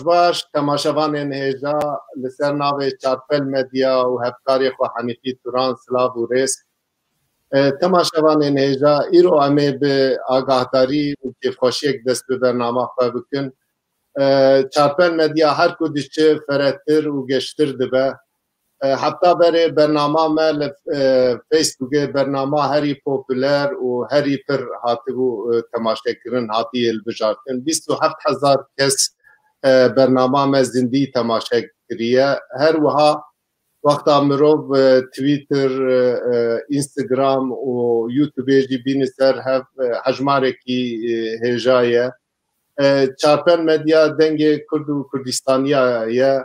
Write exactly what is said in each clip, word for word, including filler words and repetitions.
baş, temaşevanên hêja li ser navê Çarpel Medya û hevkarê xwe Henîfî Turan, silav û rêz. E, temaşevanên hêja, îro em ê bi agahdarî û kêfxweşiyek dest bi bernama xwe bikin. E, Çarpel Medya her ku diçe feretir û geştir dibe. E, hefta berê bernama me li, e, Facebookê bernama herî populer û herî pir hatibû, e, temaşekirin, hatiye hilbijartin. Bîst û heft hezar kes, e, bernama me zindî temaşe kiriye. Her wiha wexta mirov, e, Twitter, e, e, Instagram û YouTubeê jî bîne ser hev, e, hejmarekî, e, hêja ye. E, Çarpel Medya dengê Kurd û Kurdistaniya ye.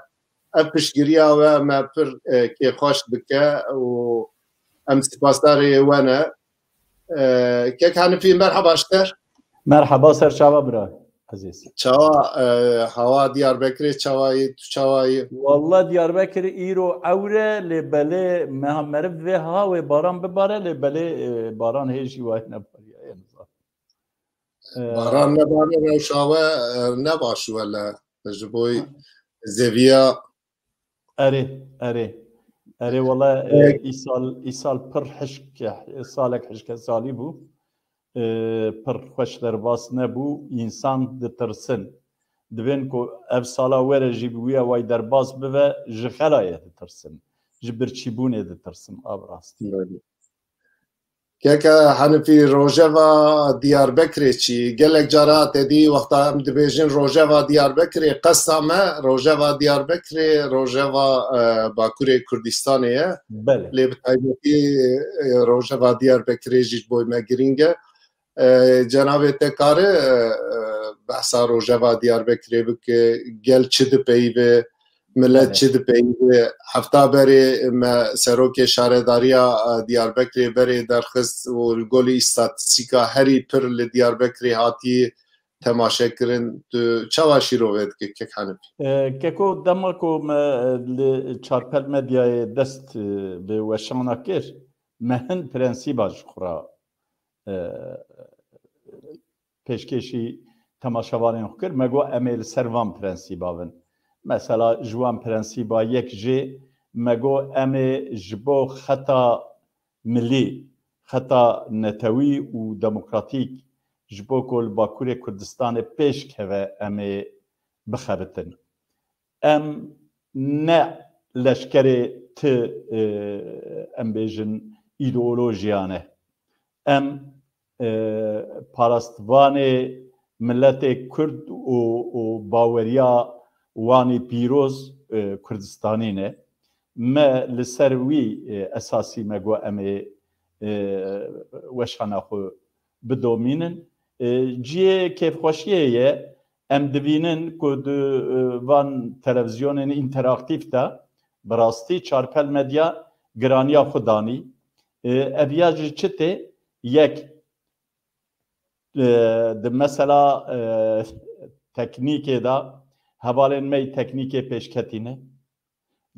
Ev piştgiriya we me pir, e, kêfxweş dike û em spasdarê we ne. E, Kek Henifî, merheba ji te. Merheba, ser çava bira ezîz. Çawa, e, hewa Diyarbekirê çawa yî, tu çawa yî? Walla Diyarbekir îro ewr e, lê belê meha meriv vê ha wê baran bibare, lê belê, e, baran hê jî wayê nebariye, yani. E, Baran nebare rewşa we, e, ne baş wele. Ji bo zeviya Erê, erê. Erê, wala, e, Evet. îsal, îsal pir hişk, salek hişke salî bû. E, pir xweş derbas nebû. Însan ditirsin. Divên ku ev sala were jî bi wî awayî derbas bibe, ji xelayê ditirsin. Ji birçîbûnê ditirsin, a bi rastî. Belê. Keke Henifî, rojeva Diyarbekirê çi? Gelek cara te dî wexta em dibêjin rojeva Diyarbekirê, qesta me rojeva Diyarbekirê, rojeva, e, Bakurê Kurdistanê ye. Belê. Lê bi taybetî, e, rojeva Diyarbekirê jî ji bo me girîng e. E, cenabê te kare, e, e, behsa rojeva Diyarbekirê bike, gel çi dipeyive, Milet Evet. çi dipeyivê? Hefta berê me serokê şaredariya, e, Diyarbekirê berê derxist û li golî îstatîstîka herî pir li Diyarbekirê hatî temaşe kirin. Tu çawa şîrove dike, Kek Henifî? E, Keko, dema ku me, e, li Çarpel Medyayê dest, e, bi weşana kir, me hin prensîba ji xwe re, e, pêşkêşî temaşevanên xwe kir, me got, em ê li ser van prensîba bin. Mesela ji wan prensîba yek jê me got, em ê ji bo xeta milî, xeta netewî û demokratîk, ji bo ku li Bakurê Kurdistanê pêş keve, em ê bixebitin. Em ne leşkerê ti, e, em bêjin, îdeolojiya ne. Em, e, parastvanê miletê Kurd û, û baweriya wanî pîroz, e, Kurdistanî ne. Me li ser wî, e, esasî me got em ê, e, weşana xwe bidomînin. E, cihê kêfxweşiyê ye, em dibînin ku di, e, van televîzyonên înteraktîf de bi rastî Çarpel Medya giraniya xwe danî. E, ev ya ji çi tê? Yek, e, di mesela, e, teknîkê de hevalên me yî teknîkê pêşketî ne.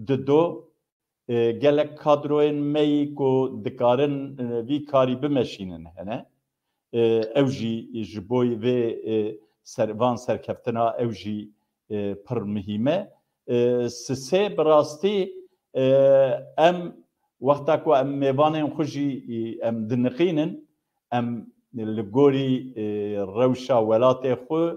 Di do, e, gelek kadroyên me yî ku dikarin, e, vî karî bimeşînin hene. E, ew jî ji bo vê, e, ser, van serkeftina ew jî, e, pir muhîm e. E, sisê bi rastî, e, em wexta ku em mêvanên xwe jî, e, em diniqînin, em li gorî, e, rewşa welatê xwe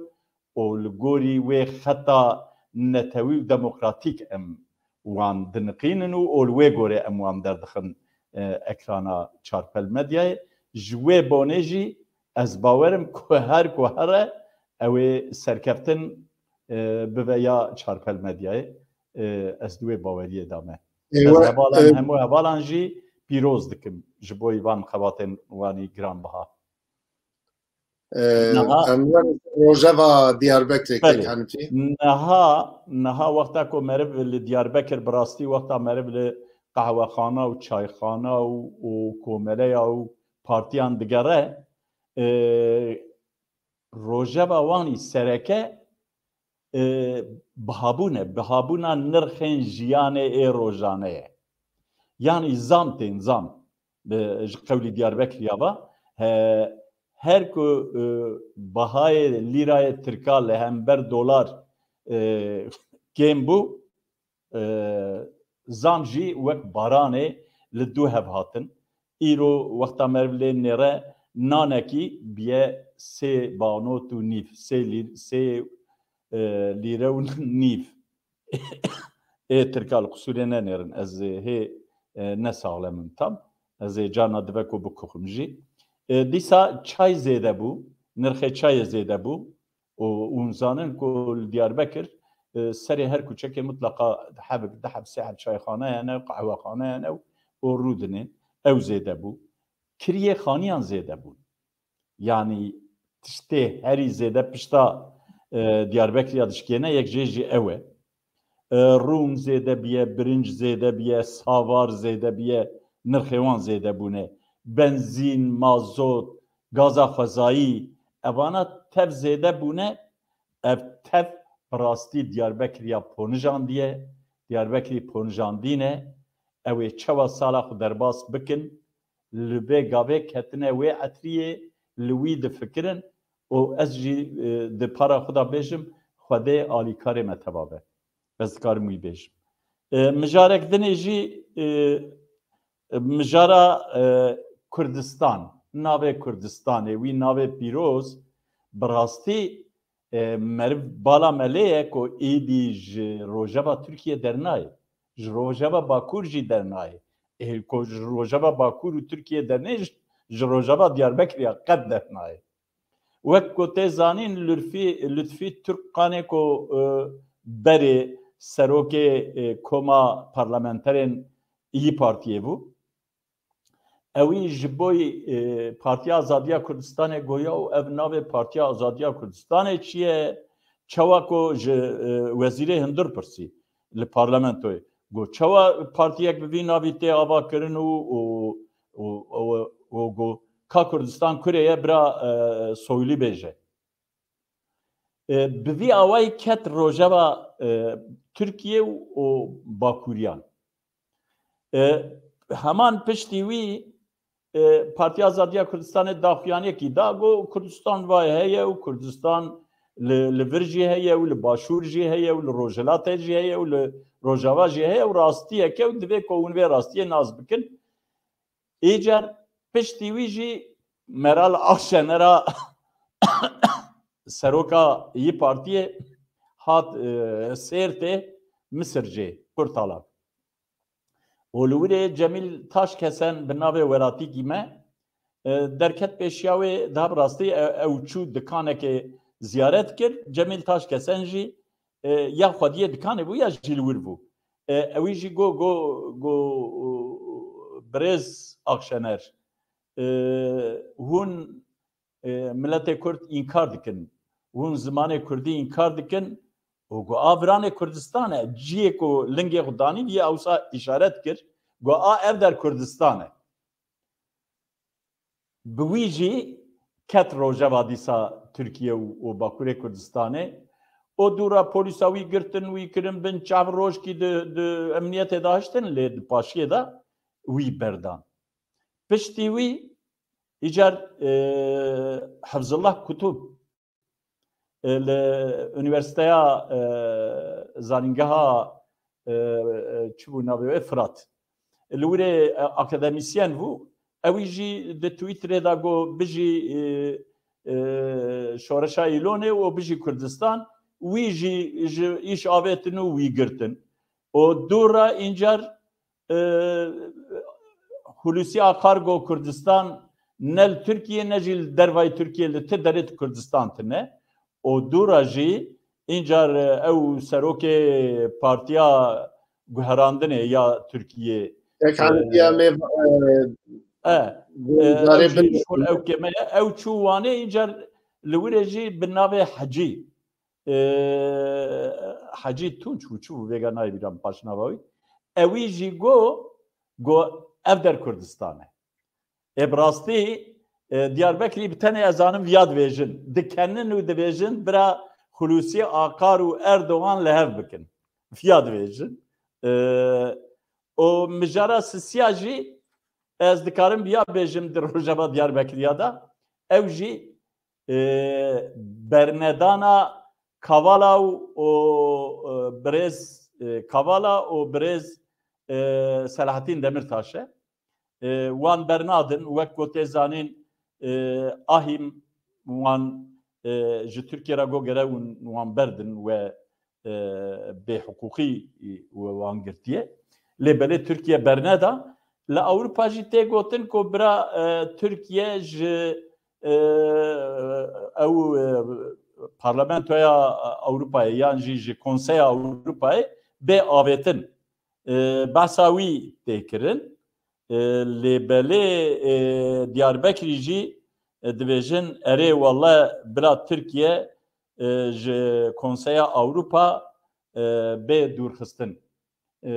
û li gorî wê xeta netewî û demokratîk em wan diniqînin û, û li wê gorê em wan derdixin, e, ekrana Çarpel Medyayê. Ji wê bonê jî ez bawer im ku her ku here ew ê serkeftin, e, bibe ya Çarpel Medyayê. E, ez di wê baweriyê de me. Ez Êwe, hevalan, e, hemû hevalan jî pîroz dikim ji bo van xebatên wanî giranbiha. Ee, Niha em werin rojeva Diyarbekirê, Belê. Kek Henifî. Niha, niha wexta ku meriv li Diyarbekir, bi rastî wexta meriv li qehwexana û çayxana û, û komeleya û partiyan digere, e, rojeva wanî sereke, e, bihabûn e, bihabûna nirxên jiyanê ê rojane ye. Yanî zam tên, zam. Bi, ji qewlî Diyarbekirî ya va, he, her ku, e, bahayê lîrayê tirka li hember dolar, e, kêm bû. E, zam jî wek baranê li dû hev hatin. Îro wexta meriv lê nêre nanekî biye sê banot û nîv, sê lîr-, sê, e, lîre û nîv. Ê tirka li qisûrê nenêrin, ez ê hê, e, ne saxlem im tam. Ez ê carna dive ku bikuxim jî. E, dîsa çay zêde bû, nirxê çayê zêde bû. Û hûn zanin ku li Diyarbekir, e, serê her kuçekê mutleqa heb, du heb, sê heb çayxane hene, qehwexane hene û rûdinên. Ew zêde bû. Kiriyê xaniyan zêde bûn. Yanî tiştê herî zêde pişta, e, Diyarbekirya dişkêne yek jê jî ew e. E, rûn zêde biye, birinc zêde biye, savar zêde biye, nirxê wan zêde bûne. Benzîn, mazot, gaza xwezayî, evana tev zêde bûne. Ev tev bi rastî Diyarbekirya ponijandiye, Diyarbekirî ponijandîne. Ew ê çawa sala xwe derbas bikin? Li vê gavê ketine wê etriyê, li wî difikirin û ez jî, e, di para xwe de bêjim, Xwedê alîkarê me teva be. Ez dikarim wî bêjim. E, mijarek dinê jî, e, mijara, e, Kurdistan, navê Kurdistanê, wî navê pîroz, bi rastî, e, meriv bala me lê ye ku êdî ji rojeva Tirkiye dernayê. Ji rojeva Bakur jî dernayê. Ê ku ji rojeva Bakur û Tirkiye dernê, ji, ji rojeva Diyarbekirê qet dernayê. Wek ku tê zanîn, Lütfî, Lütfî Türkkanê ku, e, berê serokê, e, koma parlamenterên İYİ Partiyê bû. Ewî ji boy, e, Partiya Azadiya Kurdistanê goya û ev navê Partiya Azadiya Kurdistanê çi ye? Çawa ku ji, e, wezîrê hundir pirsî li parlamentoyê. Got, çawa partiyek bi vî navî tê ava kirin û, û, û, û, û got, ka Kurdistan kurê ye, bira, e, Soylî bêje. E, bi vî awayî ket rojeva, e, Tirkiye û, û Bakuriyan. E, heman piştî wî, e, Partiya Azadiya Kurdistanê daxuyaniyekî da, got, Kurdistan vay heye û Kurdistan li, li vir jî heye û li başûr jî heye û li rojhilatê jî heye û li rojava jî heye û rastiyek e û divê ku hûn vê rastiyê nas bikin. Îcar piştî wî jî Meral Akşener'a seroka İYİ Partiyê hat, e, Sêrtê Misir jê, Kurtalan. Û li wirê Cemîl Taşkesen bi navê welatîkî me, e, derket pêşiya wê, daha bi rastî, e, ew çû dikanekê ziyaret kir. Cemîl Taşkesen jî, e, ya xwediyê dikanê bû ya jî li wir bû. E, ewî jî got, got, got, birêz Akşener, e, hûn, e, miletê Kurd înkar dikin, hûn zimanê Kurdî înkar dikin, û got, a viranê Kurdistan e, ciyê ku lingê xwe danî, yê ewsa îşaret kir, got, a ev der Kurdistan e. Bi wî jî ket rojeva dîsa Tirkiye û, û Bakurê Kurdistanê. O dûra polîsa wî girtin, wî kirin bin çav, rojkî di, di emniyetê de hiştin, lê di paşiyê de wî berdan. Piştî wî îcar, e, Hifzullah Kutub, e, li Unîversîteya, e, Zanîngeha, e, e, çi bû navê wê? Firat. Li wirê, e, akademîsyen bû. Ewî jî di Twitterê de got, bijî, e, e, şoreşa Îlonê û bijî Kurdistan. Wî jî ji îş avêtin û wî girtin. Û dû re încar, e, Hulusi Akar got, Kurdistan ne li Tirkiye ne jî li dervayî Tirkiye, li ti derê di Kurdistan tine. Û dû re jî încar, e, ew serokê Partiya Guherandinê ya Tirkiye, Yek e, Hanifiya me, e, e, e, ew jî şol ew kême ye. Ew çû Wanê, încar li wirê jî bi navê Hecî, e, Hecî Tunç bû, çi bû, vêga nayê bîra min paşnava wî. Ewî jî got, got, ev der Kurdistan e. Ê bi rastî, e, Diyarbekirî bi tenê ez zanim viya dibêjin. Dikenin û dibêjin, bira Hulusi Akar û Erdogan li hev bikin. Viya dibêjin. E, û mijara sisiya jî ez dikarim viya bêjim di rojeva Diyarbekiriya de. Ew jî, e, bernedana Kavala û, û, e, birêz, e, Kavala û birêz, e, Selahattin Demirtaş e. E, wan bernadin, wek ku tê zanîn, e, ahîm wan, e, ji Tirkiye re got gere hûn wan berdin we, e, bêhiqûqî we wan girtiye. Lê belê Tirkiye berneda. Li Ewropa jî tê gotin ku bira, e, Tirkiye ji, e, ew, e, Parlamentoya Ewropayê yan jî ji Konseya Ewropayê bê avêtin. E, behsa wî tê kirin. E, lê belê, e, Diyarbekirî jî, e, dibêjin, erê wele bila Tirkiye, e, ji Konseya Ewropa, e, bê dûrxistin. E,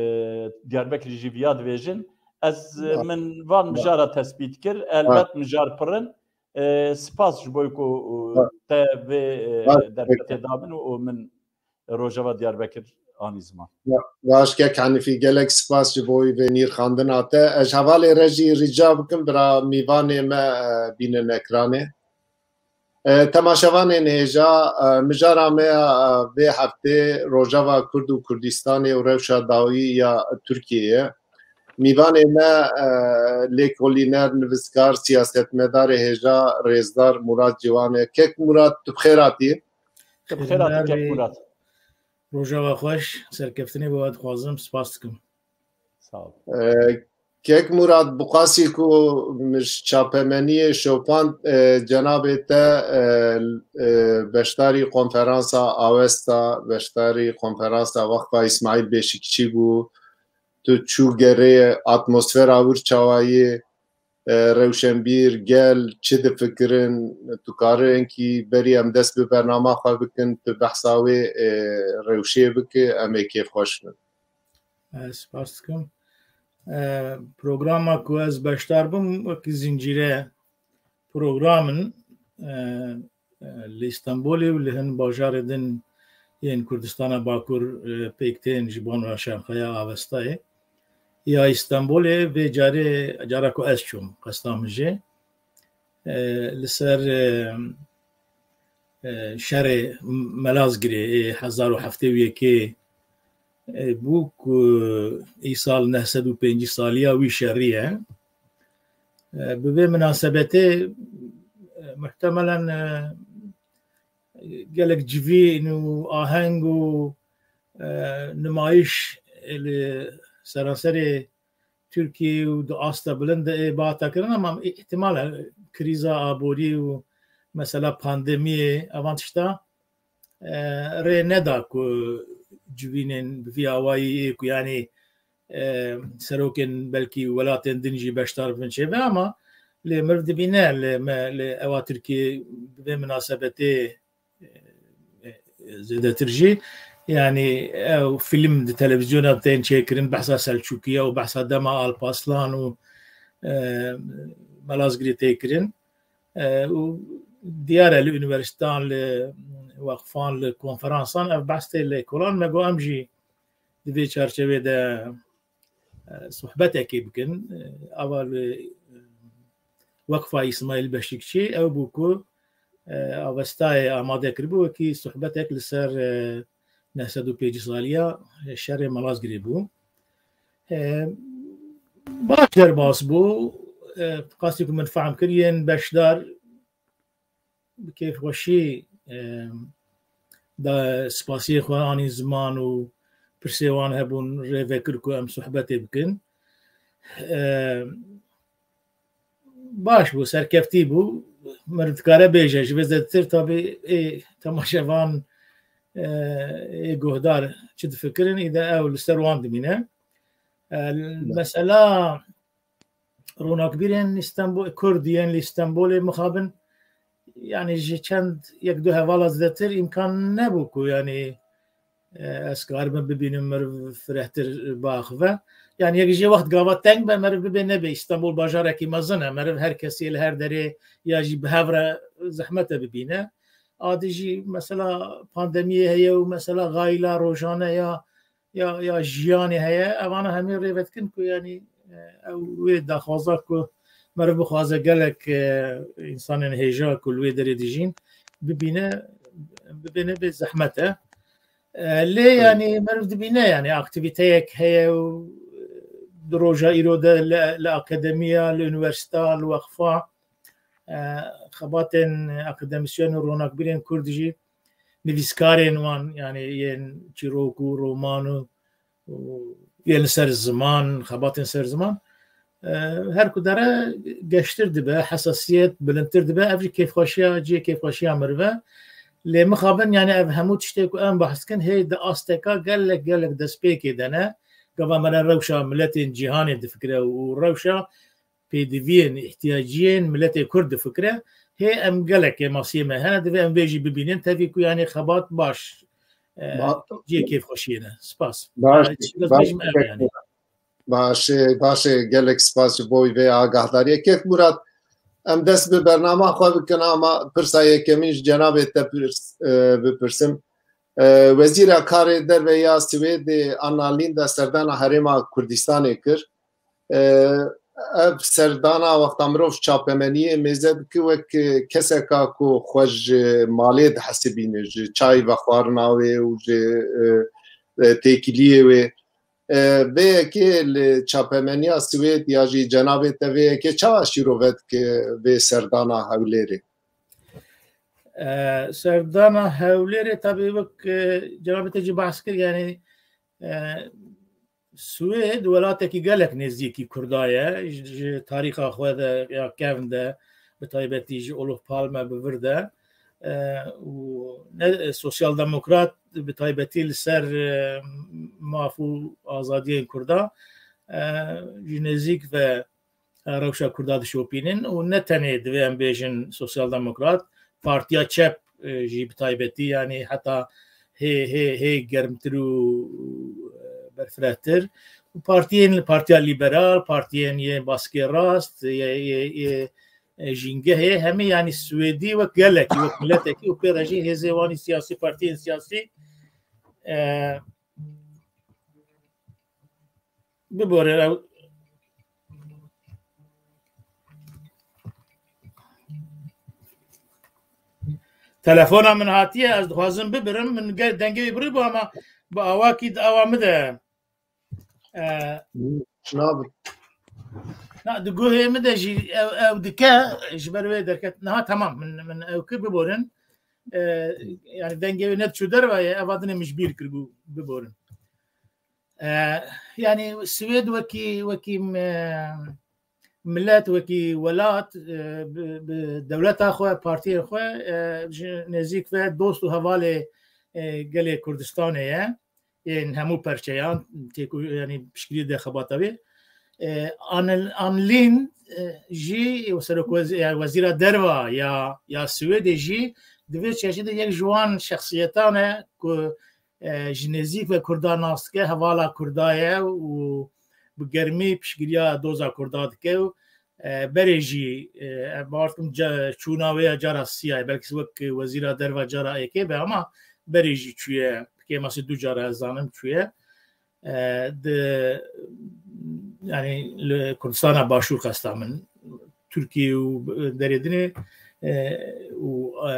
Diyarbekirî jî viya dibêjin. Ez, e, Ya. min van Ya. mijara tespît kir. Ya. Elbet mijar pir in. E, spas ji bo ku, e, Ya. te vê, e, Ya. derfetê dabin û min Rojava Diyarbekir anî ziman. Ya, baş kek Hanifî, gelek spas ji bo vê nîrxandina te. Ez hevalê re jî rica bikim, bira mîvanê me, e, bînin ekranê. E, temaşevanên hêja, e, mijara me ya, e, vê heftê Rojava Kurd û Kurdistanê û rewşa dawî ya Tirkiyeyê ye. Mîvanê me, e, lêkolîner, nivîskar, siyasetmedarê hêja, rêzdar Murat Ciwan e. Kek Murat, tu bi xêr hatî. Tu bi xêr hatî, Kek Murat. Rojava xweş, serkeftinê bo we dixwazim, spas dikim. Sağ ol. E, Kek Murat, bi qasî ku min ji çapemeniyê şopand, e, cenabê te, e, e, beşdarî konferansa Awesta, beşdarî konferansa Waqfa Îsmaîl Beşikçî bû. Tu çû gerê, atmosfera wir çawa yê? E, rewşenbîr, gel, çi difikirin? Tu karin kî berî em dest bi bernama xwe bikin, tu behsa wê, e, rewşê bike, em ê kêfxweş bin. Ez spas dikim. E, programa ku ez beşdar bim, wekî zincîre program in. E, e, li Îstanbulê û li hin bajarê din yên Kurdistana Bakur, e, pêk tên ji bo Roşanxeya Avestayê. Ya Îstanbulê vê carê, cara ku ez çûm, qesta min jê, e, li ser, e, e, şerê Melazgirê ê hezar û heftê û yekê, e, bû ku îsal neh sed û pêncî saliya wî şerî ye. E, bi vê minasebetê, e, muhtemelen, e, gelek civîn û aheng û, e, nimayîş li seranserê Tirkiyê û di asta bilind de ê bihata kirin, ama îhtimal e krîza aborî û mesela pandemiyê, evan tişta, e, rê neda ku civînên bi vî awayî ê ku, yanî, e, serokên belkî welatên din jî beşdar bibin çêbe, ama lê meriv dibîne, lê me, lê ewa Tirkiyê bi vê minasebetê, e, e, zêdetir jî, yanî ew fîlm di televîzyona tên çêkirin, behsa Selçûkiye û behsa dema Alpaslan û, e, Melazgirê tê kirin. E, û diyar e li unîversîteyan, li weqfan, li konferansan ev behs tê lêkolan. Me got em jî di vê çarçevê de, e, sohbetekê bikin. E, ava li, e, Weqfa Îsmaîl Beşikçî ew bû ku, e, Avestayê amade kiribû, wekî sohbetek li ser, e, neh sed û pêncî saliya şerê Malazgirê bû. E, baş derbas bû. E, qasî ku min fehm kir, yên beşdar bi kêfxweşî, e, da spasiyê xwe, anî ziman û pirsê wan hebûn, rê vekir ku em sohbetê bikin. E, baş bû, serkeftî bû. Meriv dikare bêje, ji vê zêdetir tabî ê temaşevan, e, ê guhdar çi difikirin, îde ew li ser wan dimîne. E, mesela ronakbîrên Îstanbul, Kurd yên li Îstanbulê mixabin, yanî ji çend yek du hevala zêdetir îmkan nebû ku, yanî, e, ez karibim bibînim, meriv firehtir biaxive. Yanî yek jê wext gava teng be, meriv bibê nebê. Îstanbul bajarekî mezin e, meriv her kesê li her derê ya jî bi hev re zehmet e bibîne. Adî jî mesela pandemiyê heye û mesela xayîla rojane ya ya, ya jiyanê heye, evana hemî rê vedikin ku, yanî, e, ew wê daxwaza ku meriv bixwaze gelek, e, însanên hêja ku li wê derê dijîn bibîne, bibêne bê zehmet e. E, lê yanî meriv dibîne, yanî aktivîteyek heye û di roja îro de li, li akademiya, li unîversîta, li weqfa, e, xebatên akademîsyen û ronakbîrên Kurd jî, nivîskarên wan, yanî yên çîrok û roman û, û yên li ser ziman, xebatên ser ziman, e, her ku dere geştir dibe, hesasiyet bilindtir dibe, ev jî kêfxweşiya, cihê kêfxweşiya meriv e. Lê mixabin, yanî ev hemû tiştê ku em behs dikin, hê di asteka gelek, gelek destpêkê de ne. Gava me re rewşa miletên cîhanê difikire û rewşa pêdiviyên, îhtiyaciyên miletê Kurd difikire. Hê em gelek kêmasiyê me hene, divê em vê jî bibînin. Tevî ku yanî xebat baş, e, Ba- cihê kêfxweşiyê ne. Spas. Baş, E, çi baş, bêjim ev e yanî. Baş e, baş e, gelek spas ji bo vê agahdariyê. Kek Murat, em dest bi bernama xwe bikin, ama pirsa yekemîn ji cenabê te pirs-, e, bipirsim. E, Wezîra Karê Derve ya Swêdê Anna Linde serdana Herêma Kurdistanê kir. E, ev serdana wexta mirov çapemeniyê mêze dike wek, e, keseka ku xwe ji malê dihesibîne, ji çay vexwarina wê û ji, e, e, têkiliyê wê. E, vê yekê li çapemeniya Swêd ya jî cenabê te vê yekê çawa şîrove dike vê serdana Hewlêrê? E, serdana Hewlêrê tabi wek, e, cenabê te jî behs kir, yanî, e, Swêd welatekî gelek nêzîkî Kurda ye. Ji, ji tarîxa xwe de ya kevn de, bi taybetî ji Olof Palme bi vir de, e, û ne, sosyal demokrat bi taybetî li ser, e, maf û azadiyên Kurda, e, ji nêzîk ve rewşa Kurda dişopînin û ne tenê divê em bêjin sosyal demokrat, partiya çep, e, jî bi taybetî, yanî heta hê, hê, hê germtir û, e, berfirehtir. Û partiyên, partiya liberal, partiyên yê baskê rast, yê, yê, yê, e, jîngehê, hemî yanî Swêdî wek gelekî, wek miletekî û pê re jî hêzê wan ê siyasî, partiyên siyasî, e, Biborin ew. Telefona min hatiye, ez dixwazim bibirim, min ge-, dengê wî birî bû, ama bi awakî di awa min de. E, Nabi. Na, di guhê min de jî ew, ew dike, ji ber wê derket. Niha temam, min, min ew kir, biborin. E, yani dengê wê nediçû derve ye, eva dinê min ji bîr kiribû, biborin. E, yani Swêd wekî, wekî, e, milet, wekî welat, e, bi, bi dewleta xwe, partiyê xwe, e, ji nêzîk ve dost û hevalê, e, gelê Kurdistanê ye. Yên hemû perçeyan, têko-, yani piştgirî de xebata wê. E, Anil-, Anlîn, e, jî serok wez-, yani wezîra derva ya, ya Swêdê jî di vê çeşî de yek ji wan şexsiyetan e ku, e, ji nêzîk ve Kurda nas dike, hevala Kurda ye û bi germî piştgiriya doza Kurda dike û, e, berê jî, e, em bawer dikim ca-, çûna wê ya cara siya ye, belkî wek wezîra derva cara êkê be, ama berê jî çûye, kêmasî du cara ez zanim çûye. E, di, yani li Kurdistana Başûr qesta min, Tirkiye û derê dinê, e, û, e,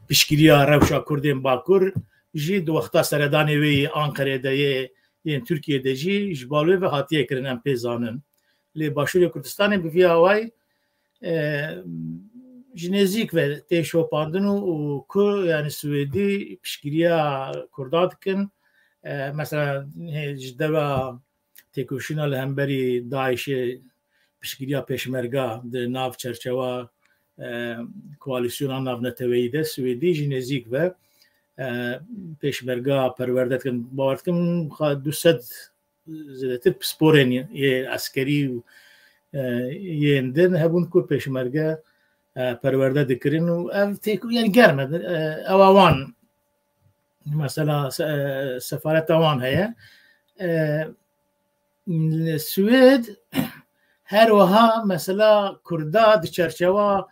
piştgiriya rewşa Kurdên Bakur jî di wexta seredanê wê yê Anqerê de yê, yên Tirkiye de jî ji bal wê ve hatiye kirin, em pê zanin. Lê Başûrê Kurdistanê bi vî awayî, e, ji nêzîk ve tê şopandin û, û ku, yani Swêdî piştgiriya Kurda dikin. E, mesela, hê, ji deva têkoşîna li hemberî DAIŞê piştgiriya pêşmerga di nav çerçewa, e, koalîsyona navneteweyî de Swêdî ji nêzîk ve, e, pêşmerga perwerde dikin. Bawer dikim, xa-, du sed zêdetir pisporên yê eskerî û, e, yên din hebûn ku pêşmerge, e, perwerde dikirin û ev têk-, yani germ e, e, ewa wan, mesela se-, e, sefareta wan heye. E, Swêd her wiha mesela Kurda di çerçewa,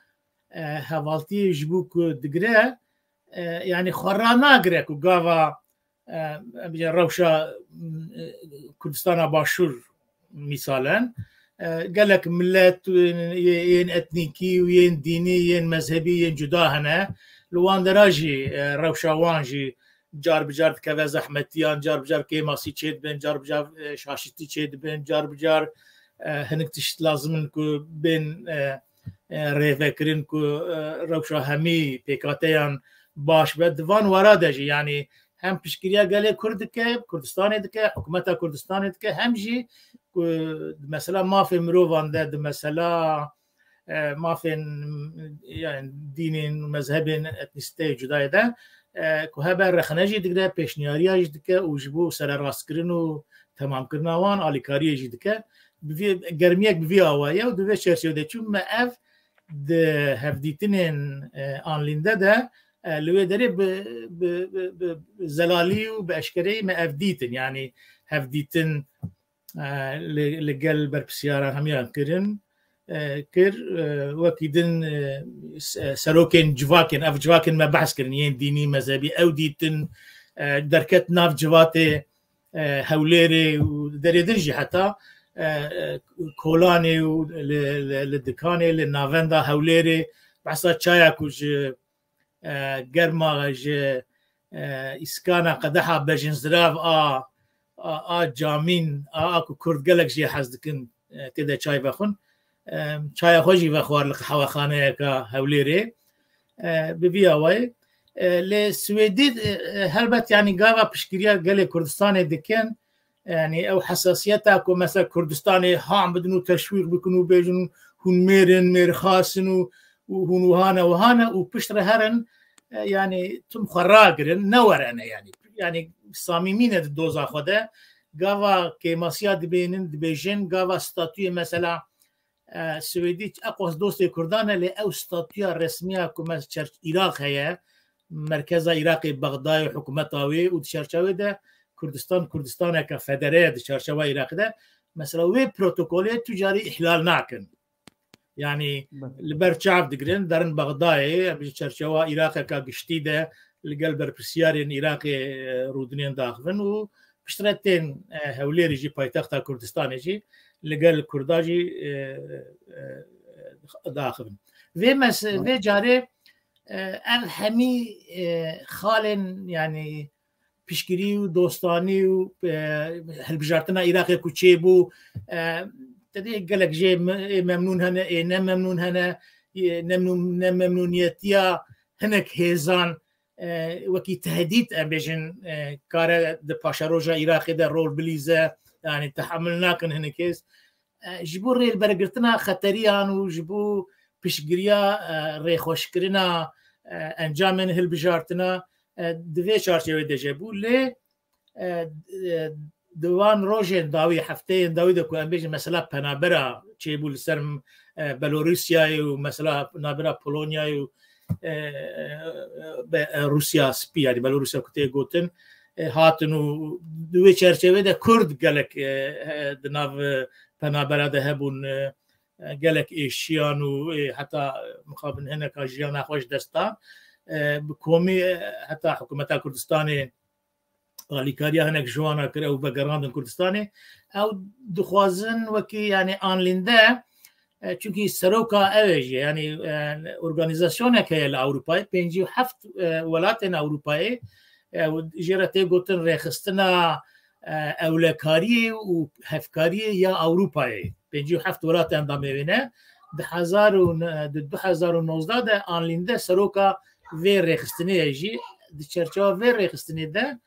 e, hevaltiyê ji bo ku digire, e, yani xwe ranagire ku gava, e, em bêjin rewşa, m, e, Kurdistana Başûr mîsalen, e, gelek milet, e, yên etnîkî û yên dînî, yên mezhebî, yên cuda hene. Li wan dera jî, e, rewşa wan jî car bi car dikeve zehmetiyan, car bi car kêmasî çêdibin, car bi car, e, şaşitî çêdibin, car bi car, e, hinek tişt lazim in ku bên, e, e, rêvekirin ku, e, rewşa hemî pêkateyan baş be. Di van wara de jî, yanî hem piştgiriya gelê Kurd dike, Kurdistanê dike, hikûmeta Kurdistanê dike, hem jî ku di mesela mafê mirovan de, di mesela, e, mafên, yani dînên, mezhebên, etnîsiteyê cudayê de, e, ku hebe rexne jî digre, pêşniyariya jî dike û ji bo sererastkirin û temamkirina wan alîkariyê jî dike. Bi vî, germiyek bi vî awayî ye û di vê çerçevê de çûn me ev di hevdîtinên, e, anlînde de, e, li wê derê bi, bi, bi, bi zelalî û bi eşkereyî me ev dîtin. Yanî hevdîtin, e, li, li gel berpirsiyara hemiyan kirin, e, kir, e, wekî din, e, se-, serokên civakên, ev civakên me behs kirin, yên dînî, mezhebî, ew dîtin, e, derket nav civatê, e, Hewlêrê û derê din jî heta, e, e, Kolanê û li, li, li Dikanê, li navenda Hewlêrê, behsa çaya ku ji, e, germa, ji, e, îskana qedeha bejinzirav a, a, a camîn, a, a ku Kurd gelek jê hez dikin, e, tê de çay vexwin. E, çaya xwe jî vexwar li qehwexaneyeka Hewlêrê. E, bi vî awayî, e, lê Swêdî, e, e, helbet, yanî gava piştgiriya gelê Kurdistanê dikin, yanî ew hesasiyeta ku mesela Kurdistanê ham bidin û teşwîq bikin û bêjin hûn mêr in, mêrxas in û, û hûn wiha ne, wiha ne û piştre herin, e, yanî tim xwe ragirin, ne werene yanî. Yanî samîmî ne di doza xwe de. Gava kêmasiya dibênin, dibêjin, gava statuyê mesela, e, Swêdî eqwas dostê Kurdan e, lê ew statuya resmiya ku me çer-, Iraq heye, merkeza Iraqê Bexdayê, hikûmeta wê û di çerçevê de Kurdistan, Kurdistaneke federe ye di çerçewa Iraqê de. Mesela wê protokolê tu carî îhlal nakin. Yanî Belê. Li ber çav digirin, derin Bexdayê, em ji çerçewa Iraqeka giştî de li gel berpirsiyarên Iraqê, e, rûdinên daxivin û piştre tên, e, Hewlêrê jî, paytexta Kurdistanê jî, li gel Kurda jî, e, e, daxivin. Vê mes-, Belê. Vê carê, e, ev hemî, e, xalên, yanî piştgirî û dostanî û, e, hilbijartina Iraqê ku çêbû, e, tedê gelek jê me-, ê memnûn hene, ê ne memnûn hene, ê nemnûn-, ne memnûniyetiya hinek hêzan, e, wekî tehdît, em bêjin, e, kare di paşeroja Iraqê de rol bilîze, yanî tehemil nakin hinek hêz. E, ji bo rêlbergirtina xeteriyan û ji bo piştgiriya, e, rêxweşkirina, e, encamên hilbijartina, e, di vê çarçevê de jî bû. Lê, e, e, di van rojên dawî, hefteyên dawî de ku em bêjin mesela penabera çêbû li ser, e, Belorusyayê û mesela navbera Polonyayê û, e, e, be-, e, Rûsya Spî, yanî Belorusya ku tê gotin, e, hatin û di wê çerçevê de Kurd gelek, e, e, di nav, e, penabera de hebûn, e, e, gelek êşiyan û, e, heta mixabin hineka jiyana xwe ji dest dan. E, bi komî, e, heta hikûmeta Kurdistanê alîkariya hinek ji wana kir, ew vegerandin Kurdistanê. Ew dixwazin wekî, yanî, anlînde, e, çunkî seroka ew ê jî, yanî, e, organîzasyonek heye li Ewropayê, pêncî û heft, e, welatên Ewropayê, e, û jê re tê gotin rêxistina, e, ewlekariyê û hevkariyê ya Ewropayê. Pêncî û heft welat endamê wê ne. Di hezar û ne-, di du hezar û nozdeh de anlînde seroka vê rêxistinê ye jî. Di çerçewa vê rêxistinê de,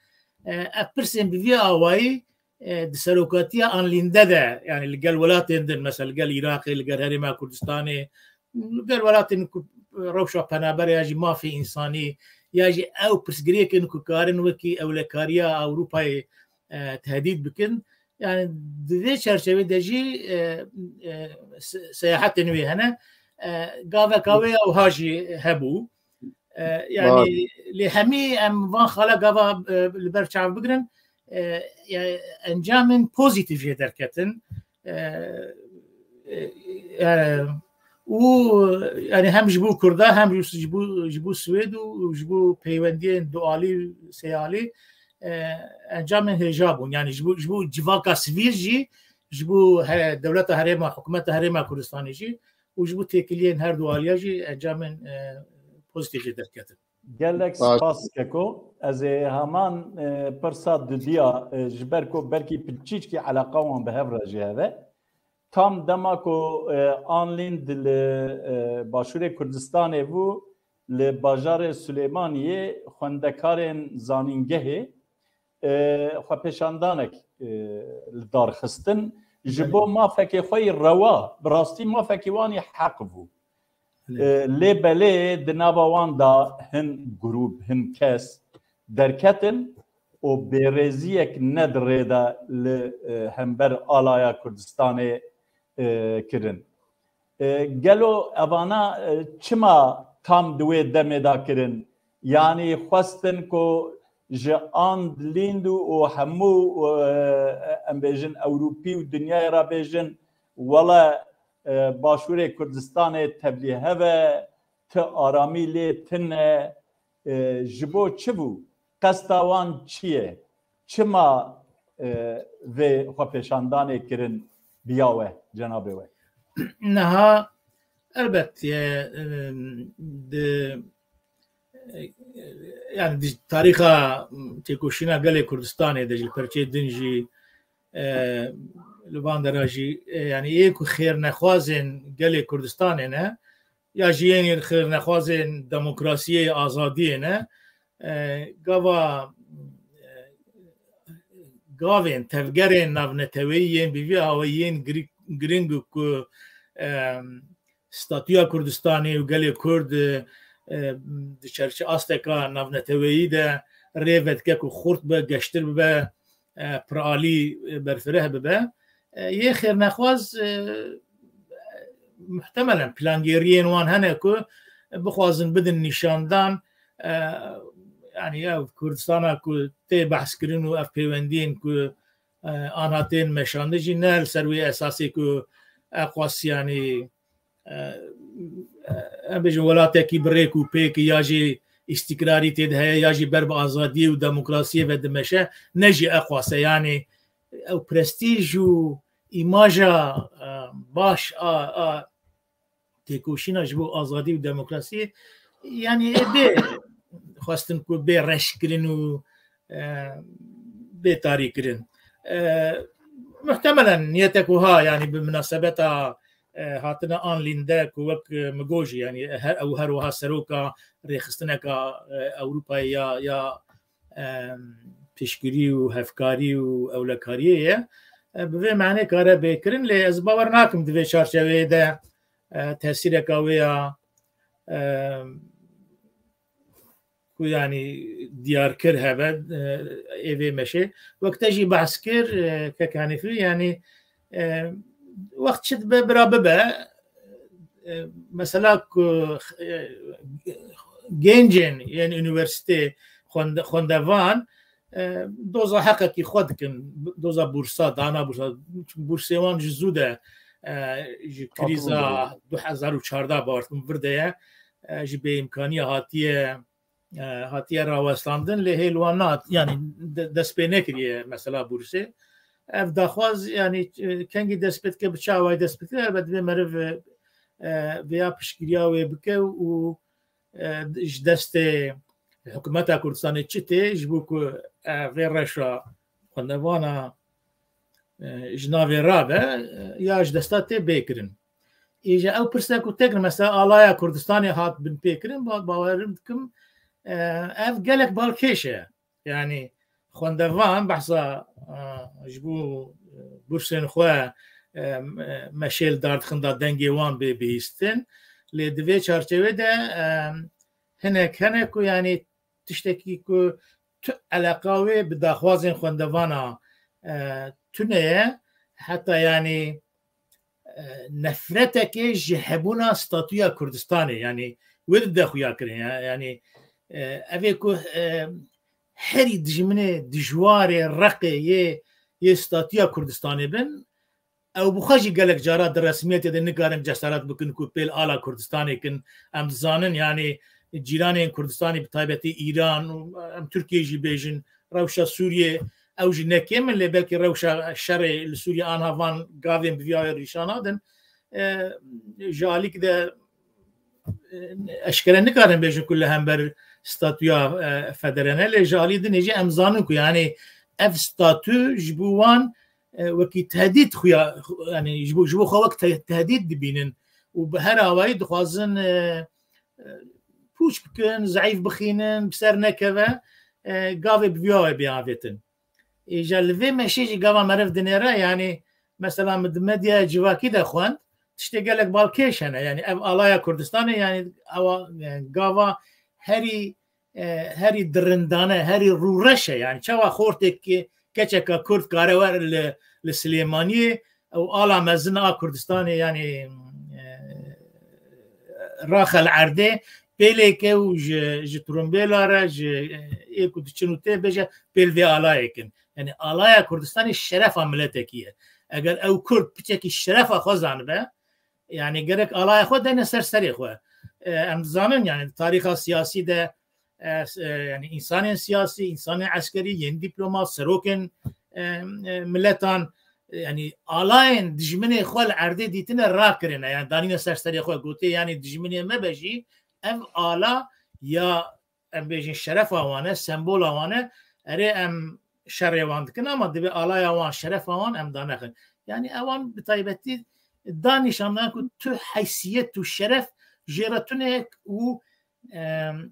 e, ev pirsên bi vî awayî, e, di serokatiya anlînde de, yanî li gel welatên din, mesela li gel Iraqê, li gel Herêma Kurdistanê, li gel welatên ku rewşa penaberê ya jî mafê însanî, ya jî ew pirsgirêkin ku karin wekî ewlekariya Ewropayê, e, tehdît bikin. Yanî di vê çerçevê de jî, e, e, se-, seyahetên wê hene. E, gaveka wê ya wiha jî hebû. E, yanî Bar. Lê hemî em van xala gava, e, li ber çav bigirin, e, ya, encamên pozîtîf jê derketin. E, e, e, û, yanî hem ji bo Kurda, hem ji, ji bo, ji bo Swêd û ji bo peywendiyên dualî, sêalî, e, encamên hêja bûn. Yanî ji bo, ji bo civaka sivîl jî, ji bo he-, dewleta herêma, hikûmeta Herêma Kurdistanê jî û ji bo têkiliyên her du aliya jî encamên, e, pozîtîf jê derketin. Gelek spas Keko. Ez ê heman e, pirsa dudiya e, ji ber ku belkî piçîçkî eleqa wan bi hev re jî hebe. Tam dema ku e, Anlîn di li e, Başûrê Kurdistanê bû, li bajarê Silêmaniyê xwendekarên zanîngehê e, xwepêşandanek e, li dar xistin. Ji bo mafekê xwe yî rewa, bi rastî mafekî wan yî heq bû. E, lê belê di nava wan de hin grûp, hin kes derketin û bêrêziyek ne di rê de li e, hember alaya Kurdistanê e, kirin. E, gelo evana e, çima tam di wê demê de kirin? Yanî xwestin ku ji Anlîn û hemû e, em bêjin Ewropî û dinyayê re bêjin, wele e, Başûrê Kurdistanê tevlî hev e, ti aramî lê tune, e, ji bo çi bû? Qesta wan çi ye? Çima e, vê xwepêşandanê kirin biya we, cenabê we? Niha elbet e, e, di e, yani di tarîxa têkoşîna gelê Kurdistanê de ji perçê din jî e, li van dera jî e, yani ê ku xêrnexwazên gelê Kurdistanê ne ya jî yên xêrnexwazên demokrasiyê, azadiyê ne e, gava e, gavên tevgerên navneteweyî yên bi vî awayî yên giri- giring û ku e, statûya Kurdistanê û gelê Kurd e, e, di çerçe asteka navneteweyî de rê vedike ku xurt be, geştir bibe, e, piralî e, berfireh bibe. E, yê xêrnexwaz e, muhtemelen plangêriyên wan hene ku bixwazin bidin nîşandan e, yani ev Kurdistana ku tê behs kirin û ev pêwendiyên ku e, anha tên meşandin jî ne li ser wê esasê ku eqwas yani e, em bêjin welatekî bi rêk û pêk ya jî îstîkrarî tê de heye ya jî ber bi azadiyê û demokrasiyê ve dimeşe ne jî eqwas e. Yani ew prestîj û îmaja e, baş a, a têkoşîna ji bo azadî û demokrasiyê yani bê xwestin ku bê reş kirin û e, bê tarî kirin. E, muhtemelen niyetek wiha yani bi minasebeta e, hatina Anlîn de ku wek e, min got jî yani her ew her wiha seroka rêxistineka e, Ewropayê ya ya e, piştgirî û hevkarî û ewlekariyê ye. E, bi vê manê kare bê kirin lê ez bawer nakim di vê çarçeveyê de e, tesîreka wê ya e, ku yanî diyar kir hebe e, ê vê meşê. Wek te jî behs kir e, kek Hanîfî, yanî e, wext çi dibe bira bibe e, mesela ku e, gencên yên unîversîtê xwende- xwendevan e, doza heqekî xwe dikin, doza bursa, dana bursa. Çünkü bursê wan ji zû de e, ji krîza du hezar û çardeh bawer dikim vir de ye. E, ji bêîmkaniya hatiye e, hatiye rawestandin, lê hêl wan nehat, yani de- dest pê nekiriye mesela bursê. Ev daxwaz yani e, kengî dest pê dike, bi çi awayî dest pê dike, elbet divê meriv e, e, vêya piştgiriya wê bike û e, ji destê hikûmeta Kurdistanê çi tê, ji bo ku e, vê reşa xwendevana e, ji navê rabe e, ya ji desta tê bê kirin. Îja ew pirse ku têkir mesela alaya Kurdistanê hat binpêkirin, ba- bawerim dikim e, ev gelek balkêş e. Yani xwendevan behsa e, ji bo e, bursên xwe e, me- meşê li dar dixin da dengê wan bê bihîstin. Lê di vê çarçevê de e, hinek hene ku yani tiştekî ku tu eleqa wê bi daxwazên xwendevana e, tune ye, heta yani e, nefreteke ji hebûna statûya Kurdistanê, yani wê dide xuya kirin ya, yani e, ev ê ku e, herî dijminê dijwarê reqê yê yê statûya Kurdistanê bin, ew bi xwe jî gelek cara di resmiyetê de nikarin cesaret bikin ku pêl ala Kurdistanê kin. Em dizanin, yani cîranên Kurdistanê, bi taybetî Îran û em Tirkiyê jî bêjin, rewşa Sûriyê, ew jî ne kêm in, lê belkî rewşa şerê li Sûriyê anha van gavên bi vî awê rîşa nadin. E, ji alîk de e, eşkere nikarin bêjin ku li hember statûya, e, federal e, lê ji alî dinê jî em zanin ku, yanî, ev statû ji bo wan, e, wekî tehdîd xuya, yanî ji bo, ji bo xwe wek te-, tehdîd dibînin û bi her awayî dixwazin, e, e, pûç bikin, zeîf bixînin, bi ser nekeve, e, gavê bi vî awayî bê avêtin. Îja li vê meşê jî gava meriv dinêre, yanî mesela min di medyaya civakî de xwend, tiştê gelek balkêş hene. Yanî ev alaya Kurdistanê, yanî ewa, yanî gava herî, e, herî dirindane, herî rûreş e. Yanî çawa xortêk, keçeka Kurd kare wer li, li Silêmaniyê û ala mezin a Kurdistanê, yanî, e, raxe li erdê, pêlêke û ji, ji trumbêla re, ji, e, ê ku diçin û tê bêje, pêl vê alayê kin. Yanî alaya Kurdistanê şerefa miletekî ye. Eger ew Kurd piçekî şerefa xwe zanibe, yanî gerek alaya xwe dene ser serê xwe. E, em dizanin, yanî di tarîxa siyasî de, e, s-, e, yanî însanên siyasî, însanên eskerî, yên dîplomat, serokên, e, e, miletan, e, yanî alayên dijminê xwe li erdê dîtine rakirine, yanî danîne ser serê xwe, gotê, yanî dijminê me be jî, ev ala ya, em bêjin, şerefa wan e, sembola wan e, erê, em şerê wan dikin, ama divê alaya wan, şerefa wan em danexin. Yanî ewan bi taybetî da nîşandan ku tu heysiyet û şeref jê re tune û, em,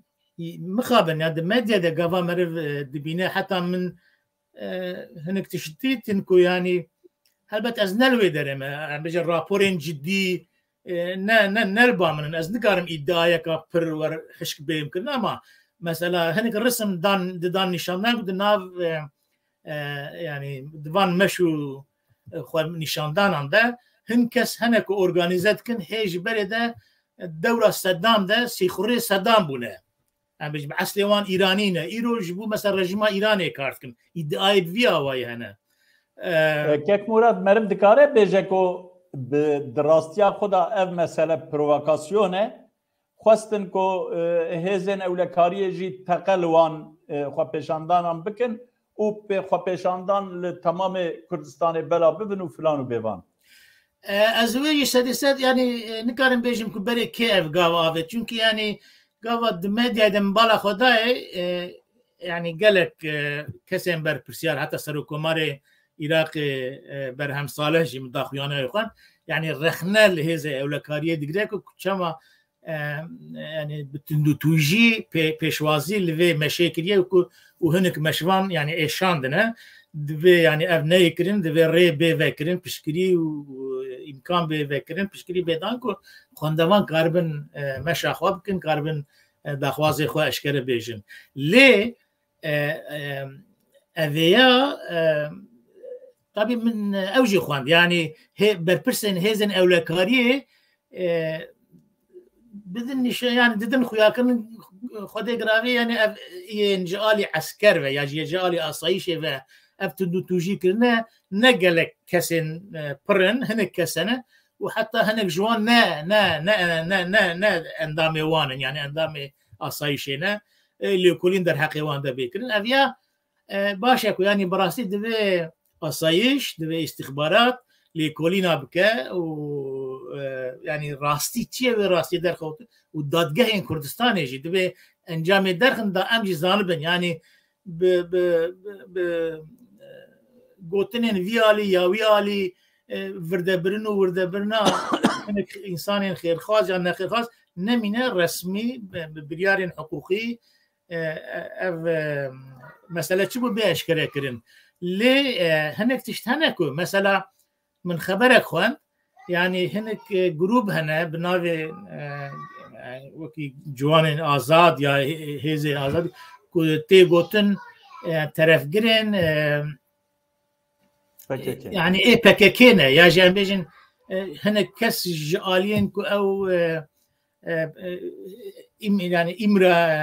mixabin, ya di medya de gava meriv, e, dibîne, heta min, e, hinek tişt dîtin ku, yanî, helbet ez ne li wê derê me, em bêjin raporên cidî, e, ne, ne, ne li ba min in. Ez nikarim îdiayeka pir wer hişk bêm kirin, ama mesela hinek risim dan, didan nîşandan ku di nav, e, e, yanî di van meş û, e, xwe nîşandanan de hin kes hene ku organîze dikin, hê ji berê de, e, dewra Sedam de sîxurê Sedam bûne. Em bêjin, bi eslê wan Îranî ne. Îro ji bo mesela rejîma Îranê kar dikin. Îdiayê bi vî awayî hene. E, E, Kek Murad, meriv dikare bêje ku bi, di rastiya xwe de ev mesele provokasyon e. Xwestin ku, e, hêzên ewlekariyê jî teqe li wan, e, xwepêşandanan bikin û pê xwepêşandan li temamê Kurdistanê bela bibin û filan û bêvan. E, ez wê jî sedî sed, yanî, e, nikarim bêjim ku berê kê ev gava avêt. Çunkî, yanî, gava di medyayê de min bala xwe dayê, e, yanî gelek, e, kesên berpirsiyar, heta Serokkomarê Iraqê, e, Berhem Salih jî min daxuyaniya xwe. Yanî rexne li hêzê ewlekariyê digire ku çema, e, yanî bi tundûtûjî pê-, pêşwazî li vê meşê kiriye ku û hinek meşvan, yanî, êşandine. Divê, yanî, ev neyê kirin, divê rê bê vekirin, piştgirî û, û îmkan bê vekirin, piştgirî bê dan ku xwendevan karibin, e, meşa xwe bikin, karibin, e, daxwazê xwe eşkere bêjin. Lê, e, e, evêya, e, tabî min ew jî xwend. Yanî hê-, berpirsên hêzên ewlekariyê, e, bidin nîşe-, yanî didin xuyakirin Xwedê giravê, yanî ev yên ji alî esker ve ya jî ji alî asayîşê ve ev tundûtûjî kirine, ne gelek kesên, e, pir in, hinek kes hene û heta hinek ji wan ne, ne, ne, ne, ne, ne endamê wan in, yanî endamê asayîşê ne. E, lêkolîn derheqê wan de bê kirin. Ev ya, e, baş e ku, yanî, bi rastî divê asayiş, divê îstixbarat lêkolîna bike û, e, yanî, rastî çi ye wê rastî derxewitin û dadgehên Kurdistanê jî divê encamê derxin da em jî zanibin. Yanî bi, bi, bi, bi, e, gotinên vî alî ya wî alî, e, virdebirin û wirdebirina hinek însanên xêrxwaz ya nexêrxwaz nemîne resmî, bi, bi biryarên hiqûqî, e, e, ev, e, mesele çi bû bê eşkere kirin. Lê, e, hinek tişt hene ku mesela min xeberek xwend, yanî hinek, e, grûb hene bi navê, e, e, wekî Ciwanên Azad ya Hê-, Hêzê Azad ku tê gotin, e, terefgirên, e, P K K. Yanî ê P K K ne, ya jî em bêjin, e, hinek kes ji aliyên ku ew, e, e, e, im-, yanî îmra, e,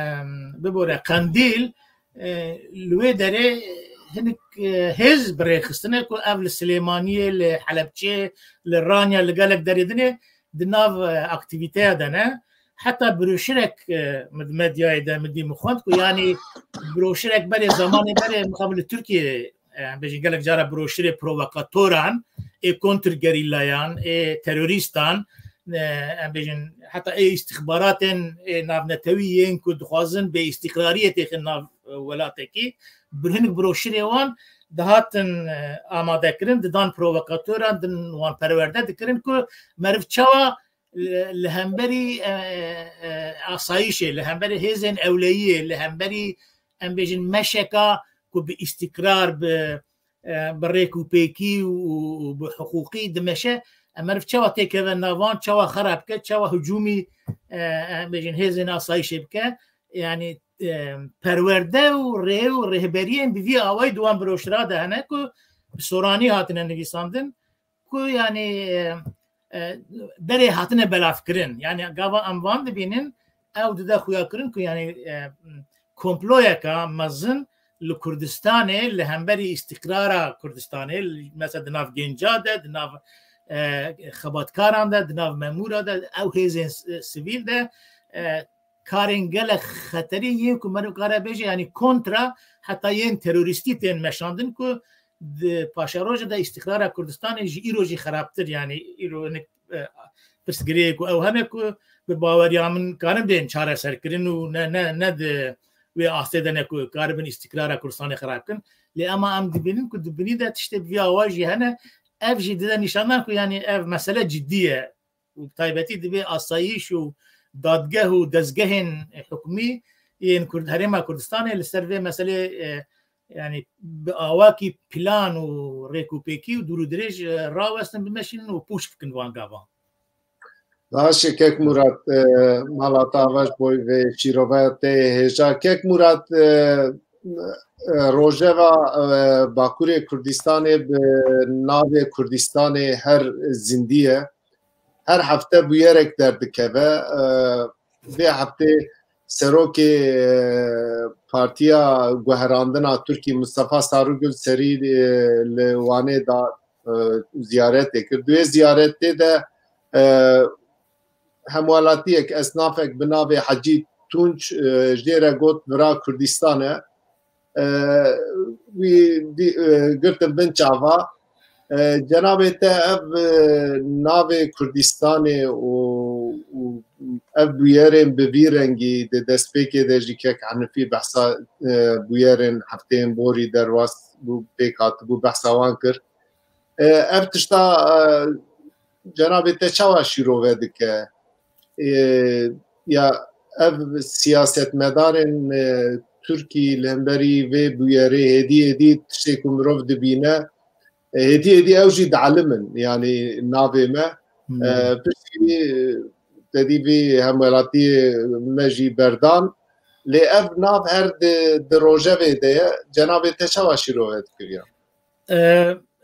bibore Qendîl, e, li wê derê hinek, e, hêz bi rê xistine ku ev li Silêmaniyê, li Helebçê, li Ranya, li gelek derê dinê di nav, e, aktîvîteya de ne. Heta broşirek, e, min di medyayê de min dî min xwend ku, yanî, broşirek berê, zamanê berê mixabin li Tirkiyê, e, em bêjin, gelek cara broşirê provokatoran, ê kontrgerîlayan, ê terorîstan, e, em bêjin, heta ê îstixbaratên, ê navnetewî yên ku dixwazin bê îstiqrariyê têxin nav, e, welatekî, bi hinek broşirê wan dihatin, e, amade kirin, didan provokatoran, din wan perwerde dikirin ku meriv çawa li, li hemberî, e, e, asayişê, li hemberî hêzên ewleyiyê, li hemberî, em bêjin, meşeka ku bi îstîqrar, bi, e, bi rêk û pêkî û, û bi hiqûqî dimeşe, em meriv çawa têkeve navan, çawa xera bike, çawa hicûmî, e, em bêjin, hêzên asayişê bike. Yanî, e, perwerde û rê û rêhberiyên bi vî awayî di wan broşira de hene ku bi soranî hatine nivîsandin, ku, yanî, e, e, berê hatine belavkirin. Yanî gava em van dibînin, ew dide xuyakirin ku, yanî, e, komployeka mezin li Kurdistanê, li hemberî îstîqrara Kurdistanê, li, mesela di nav genca de, di nav, e, xebatkaran de, di nav memûra de, ew hêzên s-, sivîl de, e, karên gelek xeterî yên ku meriv kare bêje, yanî kontra heta yên terorîstî tên meşandin ku di paşeroja de îstîqrara Kurdistanê ji îro jî xerabtir, yanî îro hinek, e, pirsgirêk û ew hene ku bi baweriya min karin bên çareserkirin û ne, ne, ne di wê astê de ne ku karibin îstîqrara Kurdistanê xerab kin. Lê ema em dibînin ku di binî de tiştê bi vî awa jî hene, ev jî dide nîşandan ku, yanî, ev mesele cidî ye. Û bi taybetî divê asayîş û dadgeh û dezgehên hikûmî yên Kurd-, Herêma Kurdistanê li ser vê meselê, e, yanî bi awakî plan û rêkûpêkî û dûr û dirêj, e, rawestin, bimeşînin û pûç bikin van gavan. Baş e, kek Murat, e, mala te ava ji bo vê şîroveya te hêja. Kek Murat, e, e, rojeva, e, Bakurê Kurdistanê bi navê Kurdistanê her zindî ye. Her hefte bûyerek derdikeve. E, vê heftê serokê, e, Partiya Guherandina Tirkî Mustafa Sarıgül serî, e, li Wanê da, e, ziyaretê kir. Di wê ziyaretê de, e, hemwelatiyek, esnafek bi navê Hecî Tunç, e, jê re got vira Kurdistan e. E, wî dî-, e, girtin bin çava. E, cenabê te ev, e, navê Kurdistanê û, û ev bûyerên bi vî rengî di destpêkê de jî kek Henifî behsa, e, bûyerên hefteyên borî derbas bû, pêk hatibû, behsa wan kir. E, ev tişta, e, cenabê te çawa şîrove dike? E, ya ev siyasetmedarên, e, Tirkî li hemberî vê bûyerê hêdî hêdî tiştê ku mirov dibîne, e, hêdî hêdî ew jî dielimin, yanî navê me. Hmm. E, piştî, e, te dî vî hemwelatiyê me jî berdan. Lê ev nav her di, di rojevê de ye. Cenabê te çawa şîrove dikiriya? E,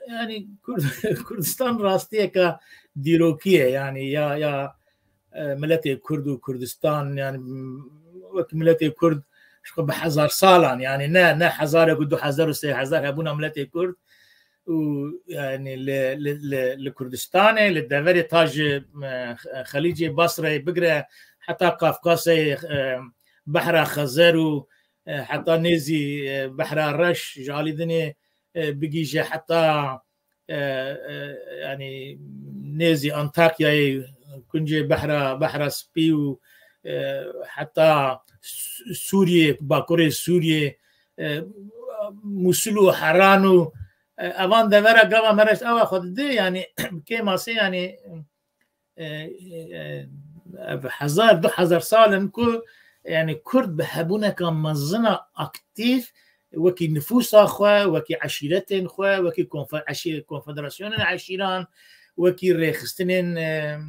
yanî Kurd-, Kurdistan rastiyeke dîrokî ye, yanî ya, ya, e, miletê Kurd û Kurdistan, yanî, m-, wek miletê Kurd ji xwe bi hezar salan, yanî ne, ne hezarek û du hezar û sê hezar hebûna miletê Kurd û, yanî, li, li, li, li Kurdistanê, li deverê ta ji, e, Xelîcê Basrayê bigire heta Kafkasê, e, Behra Xezer û, e, heta nêzî, e, Behra Reş, ji alî dinê, e, bigihîje heta, e, e, yanî nêzî Antakyayê, kuncê Behra, Behra Spî û, e, heta Su-, Sûriyê, bakurê Sûriyê, e, Mûsil û Heran û, e, evan devera gava mere ji ava xwe didê, yanî bi kêmasê, yanî, e, e, ev hezar, du hezar sal in ku, yanî, Kurd bi hebûneka mezin a aktîf, wekî nifûsa xwe, wekî eşîretên xwe, wekî konfe-, eşî-, konfederasyonên eşîran, wekî rêxistinên, e,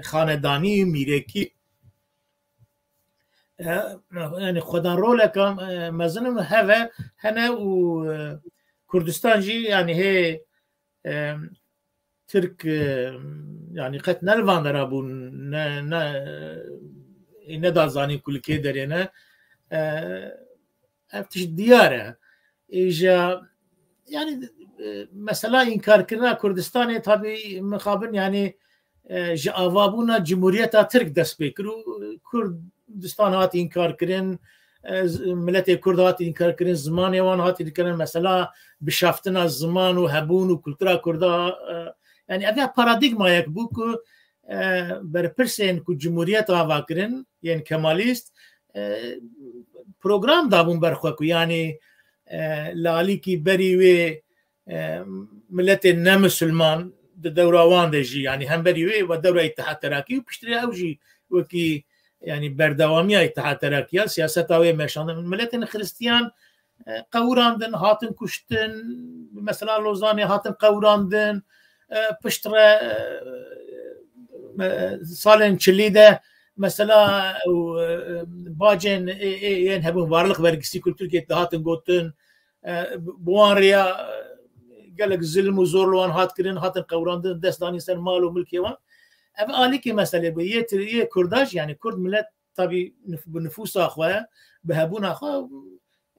xanedanî, mîrekî, e, yanî, xwedan roleka, e, mezin in heve hene û, e, Kurdistan jî, yanî, hê, e, Tirk, e, yanî, qet ne li van dera bûn, ne, ne, e, ne da zanîn ku li kê derê ne. E, ev tişt diyar e. Îja, yanî, e, mesela înkarkirina Kurdistanê, tabî mixabin, yanî, e, ji avabûna Cumhuriyeta Tirk dest pê kir û Kurdistan hat înkarkirin, e, z-, miletê Kurd hat înkarkirin, zimanê wan hat înkarkirin, mesela bişaftina ziman û hebûn û kultura Kurda, e, yanî ev ya paradîgmayek bû ku, e, berpirsên ku cumhuriyet ava kirin, yên kemalîst, e, program dabûn ber xwe ku, yanî, e, li alîkî berî wê, e, miletên nemisilman di dewra wan de jî, yanî hemberî wê ve dewra Îtihad Terakî û piştre ew jî wekî, yanî berdewamiya Îtihad Terakî ya siyaseta wê meşandin. Miletên Xiristiyan, e, qewirandin, hatin kuştin, mesela Lozanê hatin qewirandin, e, piştre, e, e, salên çilî de mesela ew, e, bacên ê, ê, yên hebûn, varlık vergisi ku Tirkiyê dihatin gotin, e, bi wan rêya, e, gelek zilm û zor li wan hat kirin, hatin qewirandin, dest danîn ser mal û milkê wan. Ev alîkê meselê bû. Yê Tir-, yê Kurda jî, yanî Kurd milet tabî nif-, bi nifûsa xwe, bi hebûna xwe,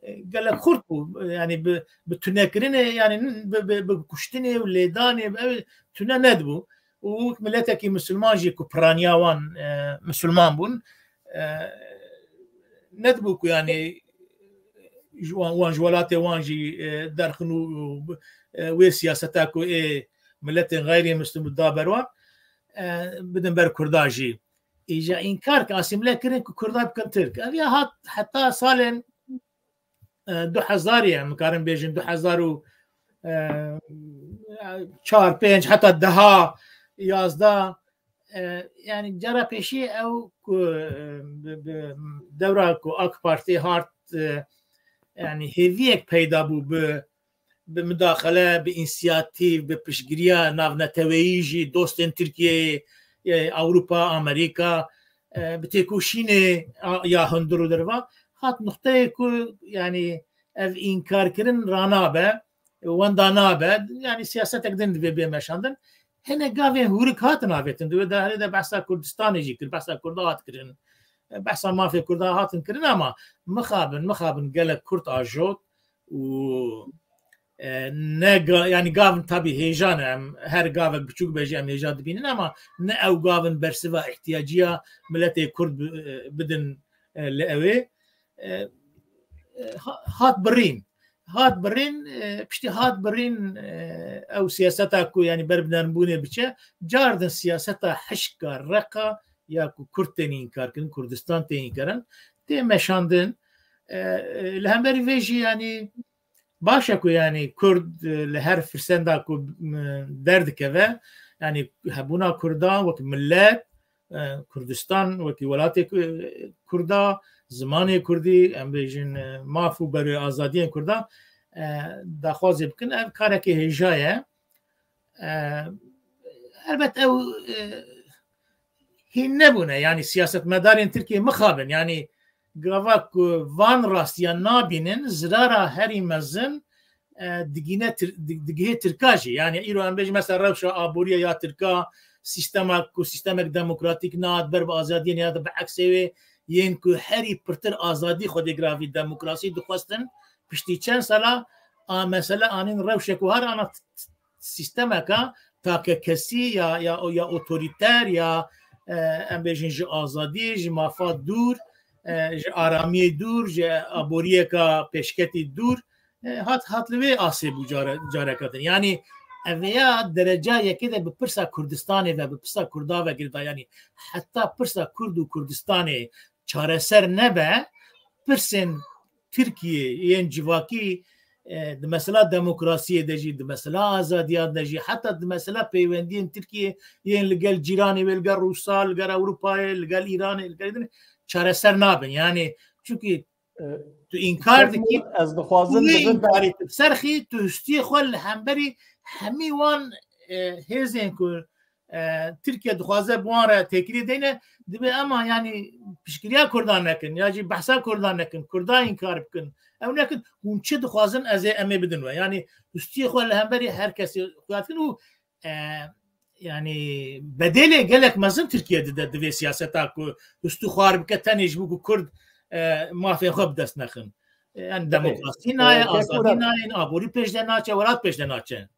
e, gelek xurt bû. Yanî bi, bi tunekirinê, yanî bi, bi, bi kuştinê û lêdanê, bi ev tune nedibû. Û wek miletekî misilman jî ku piraniya wan, e, misilman bûn, e, nedibû ku, yanî, ji wan, wan ji welatê wan jî, e, derxin û, û, e, wê siyaseta ku ê miletên xeyrî misilman da ber wan, e, bidin ber Kurda jî. Îja înkar ke asîmle kirin ku Kurda bikin Tirk. Ev ya hat heta salên, e, du hezarî, em karin bêjin du hezar û, e, çar, pênc, heta deha, yazdeh, e, yanî cara pêşî ew ku, e, bi, bi dewra ku AK Partî hat, e, yanî hêviyek peyda bû bi bi midaxile, bi însiyatîf, bi piştgiriya navneteweyî jî dostên Tirkiyeyê, e, Ewropa, Amerîka, e, bi têkoşînê a, ya hundir û derva hat nuqteyê ku, yanî, ev înkarkirin ranabe, wenda nabe, yanî siyasetek din divê bê meşandin. Hinek gavên hûrik hatin avêtin. Di wê derê de behsa Kurdistanê jî kir, behsa Kurda hat kirin, behsa mafê Kurda hatin kirin, ama mixabin, mixabin gelek Kurd ajot, û, e, ne ga-, yanî gavin tabî hêja ne, em her gavek biçûk be jî em hêja dibînin, ama ne ew gavin bersiva ihtiyaciya miletê Kurd bi-, e, bidin, e, li ewê. E, e, ha-, hat birîn. Hat birîn, e, piştî hat birîn, e, ew siyaseta ku, yanî, ber bi nermbûnê biçe, cardin siyaseta hişka, reqa ya ku Kurd tên înkar kirin, Kurdistan tên înkar kirin, tê meşandin. E, e, li hemberî vê jî, yanî, baş e ku, yanî, Kurd, e, li her firsenda ku, e, derdikeve, yanî, hebûna Kurdan wek milet, e, Kurdistan wekî welatê Ku-, Kurda, zimanê Kurdî, em bêjin, e, maf û berê azadiyên Kurda, e, daxwazê bikin. Ev karekê hêja ye. E, elbet ew, e, hîn nebûne. Yanî siyasetmedarên Tirkiyê mixabin. Yanî gava ku van rastiyan nabînin, zirara herî mezin, e, digîne Tir-, di-, digihê Tirka jî. Yanî îro em bêjin mesela rewşa aboriyê ya Tirka, sîstema ku sîstemek demokratîk nehat ber bi azadiyê, nehate bi eksê wê, yên ku herî pirtir azadî, xwedê giravî demokrasî dixwestin, piştî çend sala a mesele anîn rewşek wiha re, ana t-, t-, sîstemeka takekesî ya, ya, ya otorîter ya, e, em bêjin ji azadî, ji mafa dûr, e, ji aramiyê dûr, ji aboriyeka pêşketî dûr, e, hat, hat li wê asê bû care-, careke din. Yanî ev ya dereca yekê de bi pirsa Kurdistanê ve, bi pirsa Kurda ve girêdayî. Yanî heta pirsa Kurd û Kurdistanê çareser nebe, pirsên Tirkiyê yên civakî, e, di mesela demokrasiyê de jî, di mesela azadiyan de jî, heta di mesela peywendiyên Tirkiyê yên li gel cîranê wê, li gel Rûsa, li gel Ewropayê, li gel Îranê, li gel din çareser nabin. Yanî, çunkî, e, tu înkar dikî, ez dixwazim tu wê înkarî tu serxî, tu hustiyê xwe li hemberî hemî wan, e, hêzên ku, e, Tirkiye dixwaze bi wan re têkilî deyne, dibê ema, yanî, piştgiriya Kurdan nekin, ya jî behsa Kurdan nekin, Kurda înkar bikin. Ew nekin, hûn çi dixwazin, ez ê, em ê bidin we. Yanî hustiyê xwe li hemberî her kesê xuya dikin û, e, yanî bedelê gelek mezin Tirkiye dide di vê siyaseta ku hustû xwar bike tenê ji bo ku Kurd, e, mafên xwe bi dest nexin. E, yanî demokrasî nayê, e, azadî nayê, aborî pêş de naçe, welat pêş de naçe.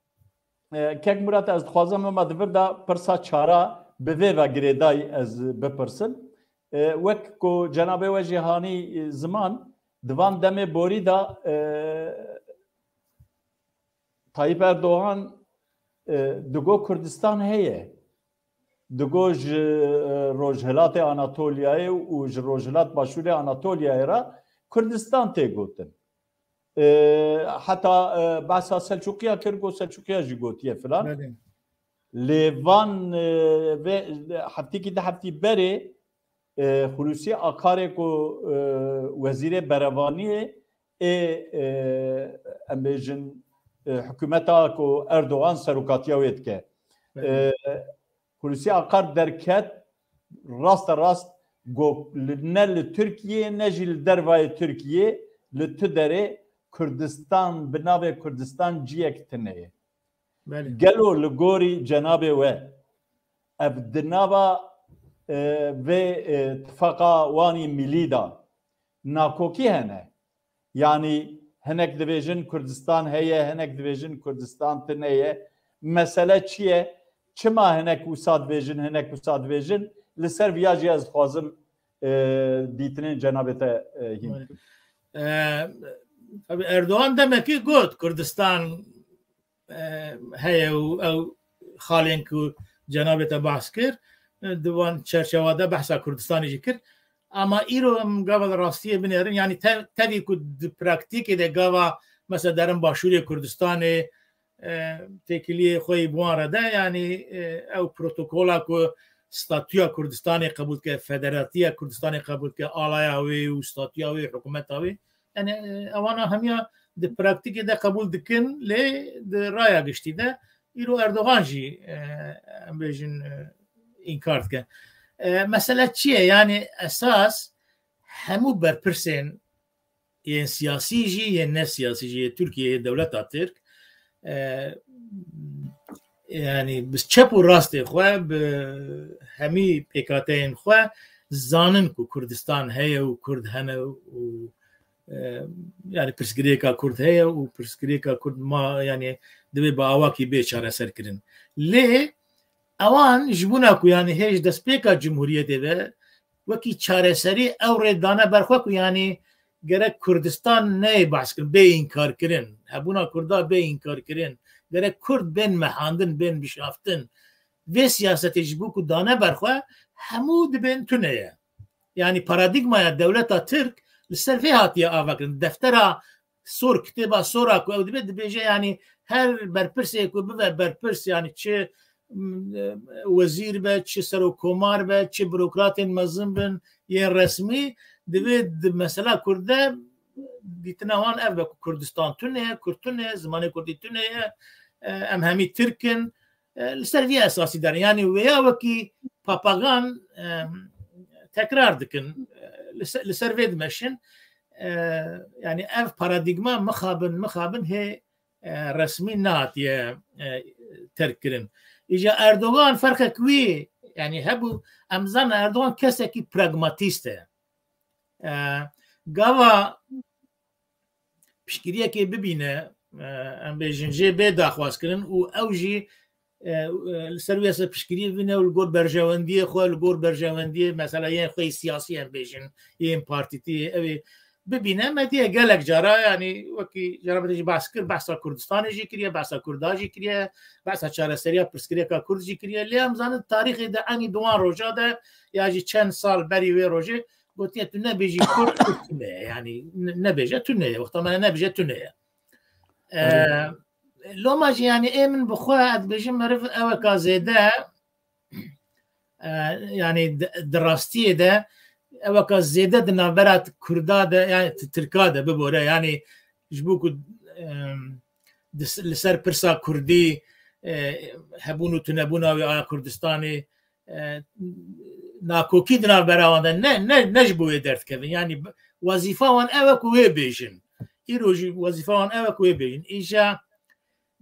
E, Kek Murat, ez dixwazim ema di vir de pirsa çara bi vê ve girêdayî ez bipirsim. E, wek ku cenabê we jî hanî, e, ziman, di van demê borî de, e, Tayyip Erdogan, e, digo Kurdistan heye. digo ji, e, rojhilatê Anatoliyayê û ji rojhilat başûrê Anatoliyayê re Kurdistan tê gotin. E, heta, e, behsa Selçûqiya kir, got Selçûqiya jî gotiye filan. Belê. Lê van, e, ve heftîkî di heftî berê, e, Xulûsî Akarê ku, e, wezîrê berevaniyê ê, e, em bêjin, e, hikûmeta ku Erdogan serokatiya wê dike. Belê. E, Xulûsî Akar derket, raste rast got, li, ne li Tirkiyê ne jî li dervayê Tirkiyê, li tu derê Kurdistan, bi navê Kurdistan ciyek tune ye. Belê. Gelo li gorî cenabê we ev di nava, e, vê, e, tifaqa wan î milî de nakokî hene? Yanî hinek dibêjin Kurdistan heye, hinek dibêjin Kurdistan tune ye. Mesele çi ye? Çima hinek wisa dibêjin, hinek wisa dibêjin? Li ser viya jî ez dixwazim, e, dîtinên cenabê te, e, hîn bikim. E, tabii Erdogan demekî got Kurdistan, e, heye û ew xalên ku cenabê te behs kir, e, di van çerçewa de behsa Kurdistanê jî kir. Ama îro em gava li rastiyê binêrin, yanî te-, tevî ku di praktîkê de gava mesela derin başûrê Kurdistanê, e, têkiliyê xwe yî bi wan re de, yanî, e, ew protokola ku statûya Kurdistanê qebûl dike, federatiya Kurdistanê qebûl dike, alaya wê û statûya wê, hikûmeta wê, yanî, e, ewana hemiya di praktîkê de qebûl dikin, lê di raya giştî de îro Erdogan jî, e, em bêjin, e, înkar dike. E, mesele çi ye? Yanî esas hemû berpirsên yên siyasî jî, yên ne siyasî jî, yê Tirkiyeyê, yê dewleta Tirk, e, yanî bi çep û rastê xwe, bi hemî pêkhateyên xwe zanin ku Kurdistan heye û Kurd hene û, e, yanî pirsgirêka Kurd heye û pirsgirêka Kurd ma, yanî divê bi awakî bê çareserkirin. Lê ewan ji bona ku, yanî hê ji destpêka Cumhuriyetê ve wekî çareserî ew rê dane ber xwe ku, yanî gerek Kurdistan neyê behskirin, bê înkarkirin. Hebûna Kurda bê înkarkirin. Gerek Kurd bên mehandin, bên bişaftin. Vê siyasetê ji bo ku dane ber xwe, hemû dibên tune ye. Yanî paradîgmaya dewleta Tirk li ser vê hatiye avakirin. Deftera sor, kitêba sor a ku ew dibe, dibêje, yanî her berpirsê ku bibe berpirs, yanî çi, m, e, wezîr be, çi serokkomar be, çi burokratên mezin bin, yên resmî, divê di mesela Kurd de dîtina wan ev be ku Kurdistan tune ye, Kurd tune ye, zimanê Kurdî tune ye, e, em hemî Tirk in. E, li ser vî esasî derin. Yanî wêya wekî papagan, e, tekrar dikin. E, li ser, li ser vê dimeşin. E, yanî ev paradîgma mixabin, mixabin hê, e, resmî nehatiye, e, terk kirin. Îja Erdogan ferqek wî, yanî hebû, em zanin Erdogan kesekî pragmatîst e. E, gava piştgiriyekê bibîne, e, em bêjin jê bê daxwazkirin û ew jî, e, e, li ser wê ser piştgiriyê bibîne û li gor berjewendiyê xwe, li gor berjewendiyê mesela yên xwe yê siyasî em bêjin, yên partîtî, ew ê bibîne. Me diye gelek cara, yanî wekî cara me jî behs kir, behsa Kurdistanê jî kiriye, behsa Kurda jî kiriye, behsa çareseriya pirsgirêka Kurd jî kiriye. Lê em zanin tarîxê de enî di wan roja de ya jî çend sal berî wê rojê gotiye, tu nebêjî Kurd, Kurd tune ye. Yanî ne-, nebêje tune ye. Wexta me ne nebêje tune ye. E, Evet. Loma jî yanî ê min bi xwe ez dibêjim meriv eweka zêde, e, yanî di, di rastiyê de eweka zêde di navbera Kurda de, yanî T-, Tirka de bibore. Yanî ji bo ku, em, di s-, li ser pirsa Kurdî, e, hebûn û tunebûna wê aya Kurdistanê, e, nakokî di navbera wan de ne, ne, ne ji bo wê derdikevin. Yanî b-, wezîfa wan ew e ku wê bêjin. Îro jî wezîfa wan ew e ku wê bêjin. Îja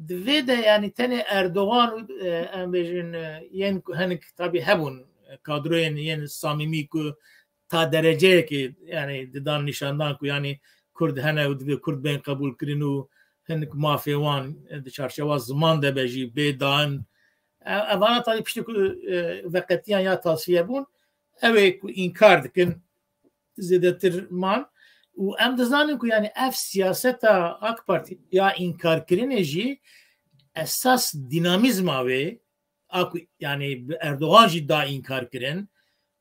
di vê de, yanî tenê Erdogan û, e, em bêjin, e, yên ku hinek tabî hebûn, e, kadroyên yên samîmî ku ta dereceyekê, yanî didan nîşandan ku, yanî Kurd hene û divê Kurd bên qebûlkirin û hinek mafê wan, e, di çarçewa ziman de be jî bê dan. E, evana tabî piştî ku, e, veqetiyan ya tasfiye bûn, ew ê ku înkar dikin zêdetir man. Û em dizanin ku, yanî ev siyaseta AK Partî ya înkarkirinê jî esas dînamîzma wê, a ku, yanî bi Erdogan jî da înkar kirin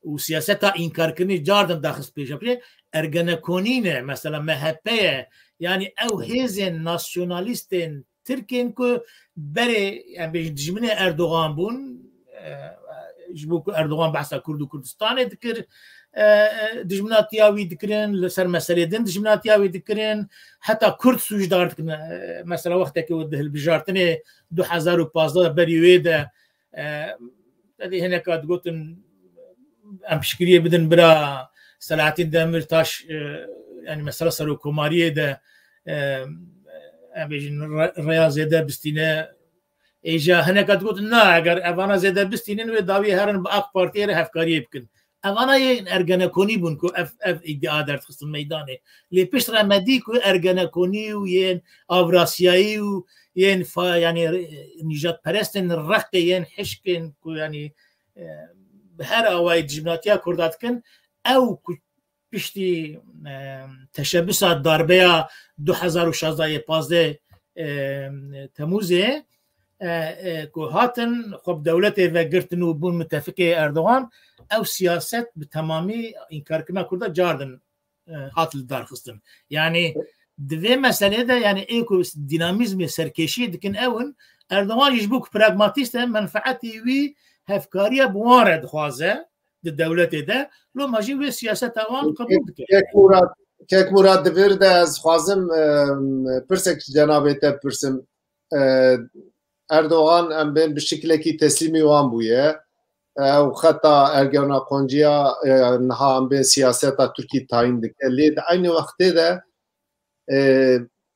û siyaseta înkarkirinê cardin daxist pêşapê, Ergenekonî ne, mesela M H P ye. Yanî ew hêzên nasyonalîstên Tirkên ku berê, em bêjin, dijminê Erdogan bûn, e, ji bo ku Erdogan behsa Kurd û Kurdistanê dikir, e, e, dijminatiya wî dikirin, li ser meselê din dijminatiya wî dikirin, heta Kurd sûcdar dikin. E, mesela wextekê di hilbijartinê du hezar û pazdeh de berî wê de, e, Edî hineka digotin, em piştgiriyê bidin bira Selahattin Demirtaş, e, yani mesela serokkomariyê de, e, em bêjin re-, rêya zêde bistîne. Êja hineka digotin, na, eger evana zêde bistînin, wê dawiyê herin bi AK Partiyê re hevkariyê bikin. Evana yên Ergenekonî bûn ku ev, ev îdia derdixistin meydanê. Lê pişt re me dî ku Ergenekonî û yên Avrasyayî û yên fa-, yani, e, nîjadperestên reqê yên hişkên ku, yani, e, bi her awayî dijminatiya Kurda dikin, ew ku piştî, e, teşebbisa darbeya du hezar û şazdeh yê pazdeh, e, Temûzê, e, e, ku hatin xwe bi dewletê ve girtin û bûn mitefikê Erdogan, ew siyaset bi temamî înkarkirina Kurda cardin, e, hat li dar xistin. Yani di vê meselê de, yani ê ku dînamîzmê serkêşiyê dikin ew in, Erdogan jî ji bo ku pragmatîst e, menfeetî wî hevkariya bi wan re dixwaze di dewletê de, loma jî wê siyaseta wan qebûl dike. Kek Murat, Kek Murat, di vir de ez xwazim, e, pirsek ji cenabê te bipirsim. E, Erdogan em bên bi şiklekî teslîmî wan bûye. Ew xeta ergewna qonciya, e, niha em bên siyaseta Tirkî tayîn dike. Lê di eynî wextê de, e,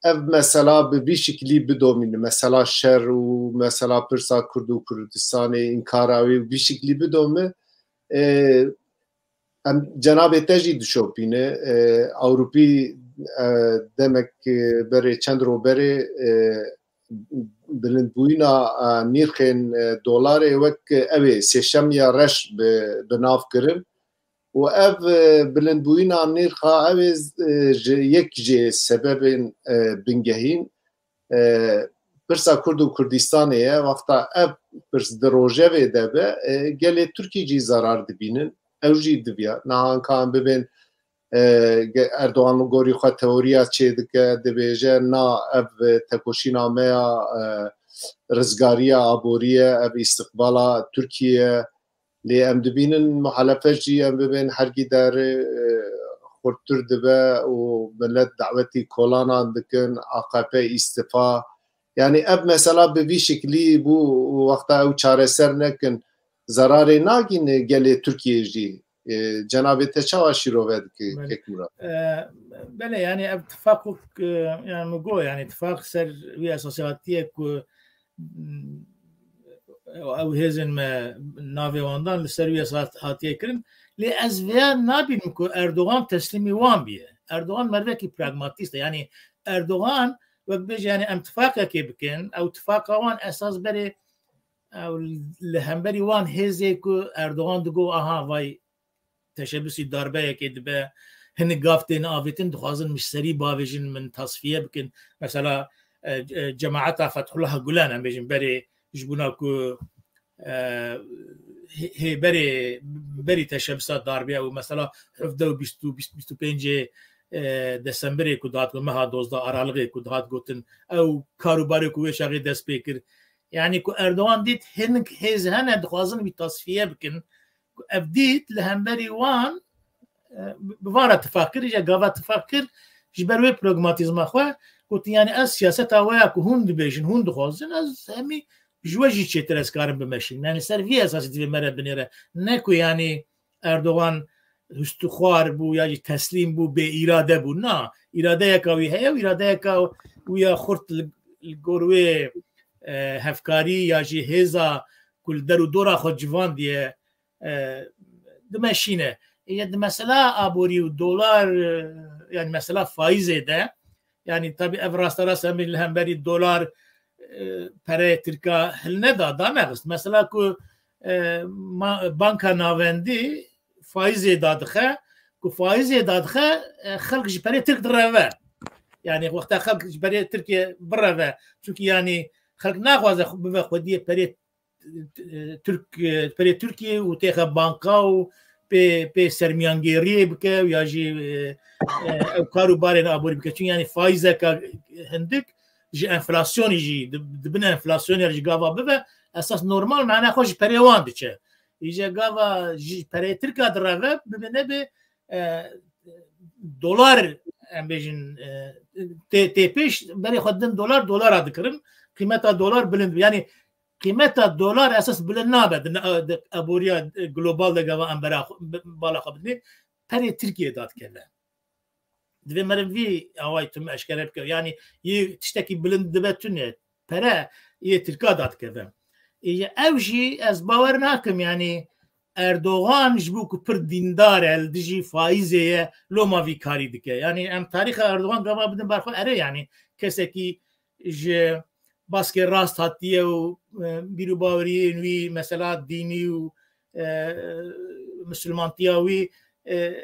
ev mesela bi vî şiklî bidomîne. Mesela şer û mesela pirsa Kurd û Kurdistanê, înkara wî û vî şiklî bidome. E, em cenabê te jî dişopîne. E, Ewropî, e, demek, e, berê, çend ro berê, e, bilindbûyîna, e, nîrxên, e, dolarê wek ew ê sêşemiya reş bi, bi nav kirin. Û ev, e, bilindbûyîna nîrxa ew ê, e, ji yek jê sebebên, e, bingehîn, e, pirsa Kurd û Kurdistanê ye. Wexta ev pirs di rojevê de be, e, gelê Tirkî jî zarar dibînin. Ew jî diviya. Niha anka em bibên, e, ge-, Erdogan li gorî xwe teoriya çêdike, dibêje, na, ev, e, tekoşîna me ya, e, rizgariya aborî ye, ev îstiqbala Tirkiyê ye. Lê em dibînin muhalefet jî, em bibên hergî derê, e, xurttir dibe û millet dawetî kolanan dikin, A K P îstifa. Yani ev mesela bi vî şiklî bû û wexta ew çareser nekin, zerarê nagîne gelê Tirkiyê jî. E, cenabê te çawa şîrove dike, Belê. Kek Murat? E, belê, yani ev tifaq wek, e, yani min got, yani tifaq ser wî esasî hatiye ku, mm, ew hêzên me navê wan dan li ser wî esas hatiye kirin. Lê ez vêya nabînim ku Erdogan teslîmî wan biye. Erdogan mervekî pragmatîst e. Yani Erdogan wek bêje, yani em tifaqekê bikin, ew tifaqa wan esas berê ew li hemberî wan hêzê ku Erdogan digo, aha, vay, teşebbusî darbeyekê dibe, hinek gav tên avêtin, dixwazin min ji serî bavêjin, min tasfiye bikin. Mesela, e, e, cemaeta Fethullah Gulen, em bêjin berê ji bona ku, e, hê-, hê berê, berî teşebbusa darbeya û mesela hevdeh û bîst û bîst, bîst û pêncê, e, Desemberê ku dihat, ku meha dozdeh Aralixê ku dihat gotin, ew karûbarê ku wê çaxê dest pê kir. Yani ku Erdogan dît hinek hêz hene dixwazin wî tasfiye bikin, ev dît li hemberî wan, e, bi van re tifaq kir, îja gava tifaq kir, ji ber wê pragmatîzma xwe, gotin, yani ez siyaseta we ya ku hûn dibêjin, hûn dixwazin, ez hemî ji we jî çêtir ez karim bimeşînim. Yani ser vî esasî divê me re binêre. Ne ku yani Erdogan hustixwar bû ya jî teslîm bû, bê îrade bû. Na, îradeyeka wî heye û îradeyeka wî ya xurt li, li gor wê, e, hevkarî ya jî hêza ku li der û dora xwe civandiye, e, dimeşîne. Ê, di mesela aborî û dolar, e, yani mesela faîzê de, yani tabî ev rasterast em li hemberî dolar, e, pereyê tirka hilneda, danexist. Mesela ku, e, ma-, banka navendî faîzê dadixe, ku faîzê dadixe, e, xelk ji perê tirk direve. Yani wexta xelk ji perê tirkê bireve. Çunkî yani xelk naxwaze xwe bive xwediyê perê e, Türk, e, perê Tirkiyê û têxe banka û pê, pê sermiyangêriyê bike û ya jî, e, e, ew kar û barên aborî bike. Çun yani faîzeka hindik ji enflasyonî jî, di, di bin enflasyonê jî gava bibe, esas normal mane xwe ji perê wan diçe. Îje gava ji perê Tirka direve, bibe nebe, e, dolar, em bêjin, e, tê, tê pêş, berê xwe din dolar, dolara dikirin. Qîmeta dolar bilind. Yani qîmeta dolar esas bilind nabe. Di, di aboriya global de gava em bera xwe, bala xwe bidinê. Perê Tirkiye dadikeve. Divê meriv vî awayî tim eşkere bike. Yani yê tiştekî bilind dibe tune. Pere yê Tirka dadikeve. Ê, ew jî ez bawer nakim, yani Erdogan ji bo ku pir dîndar e, li dijî faîzê ye, loma vî karî dike. Yani em tarîxa Erdogan gava bidin ber xwe, erê, yani kesekî ji baskê rast hatiye û, e, bîr û baweriyên wî, mesela dînî û, e, misilmantiya wî, e,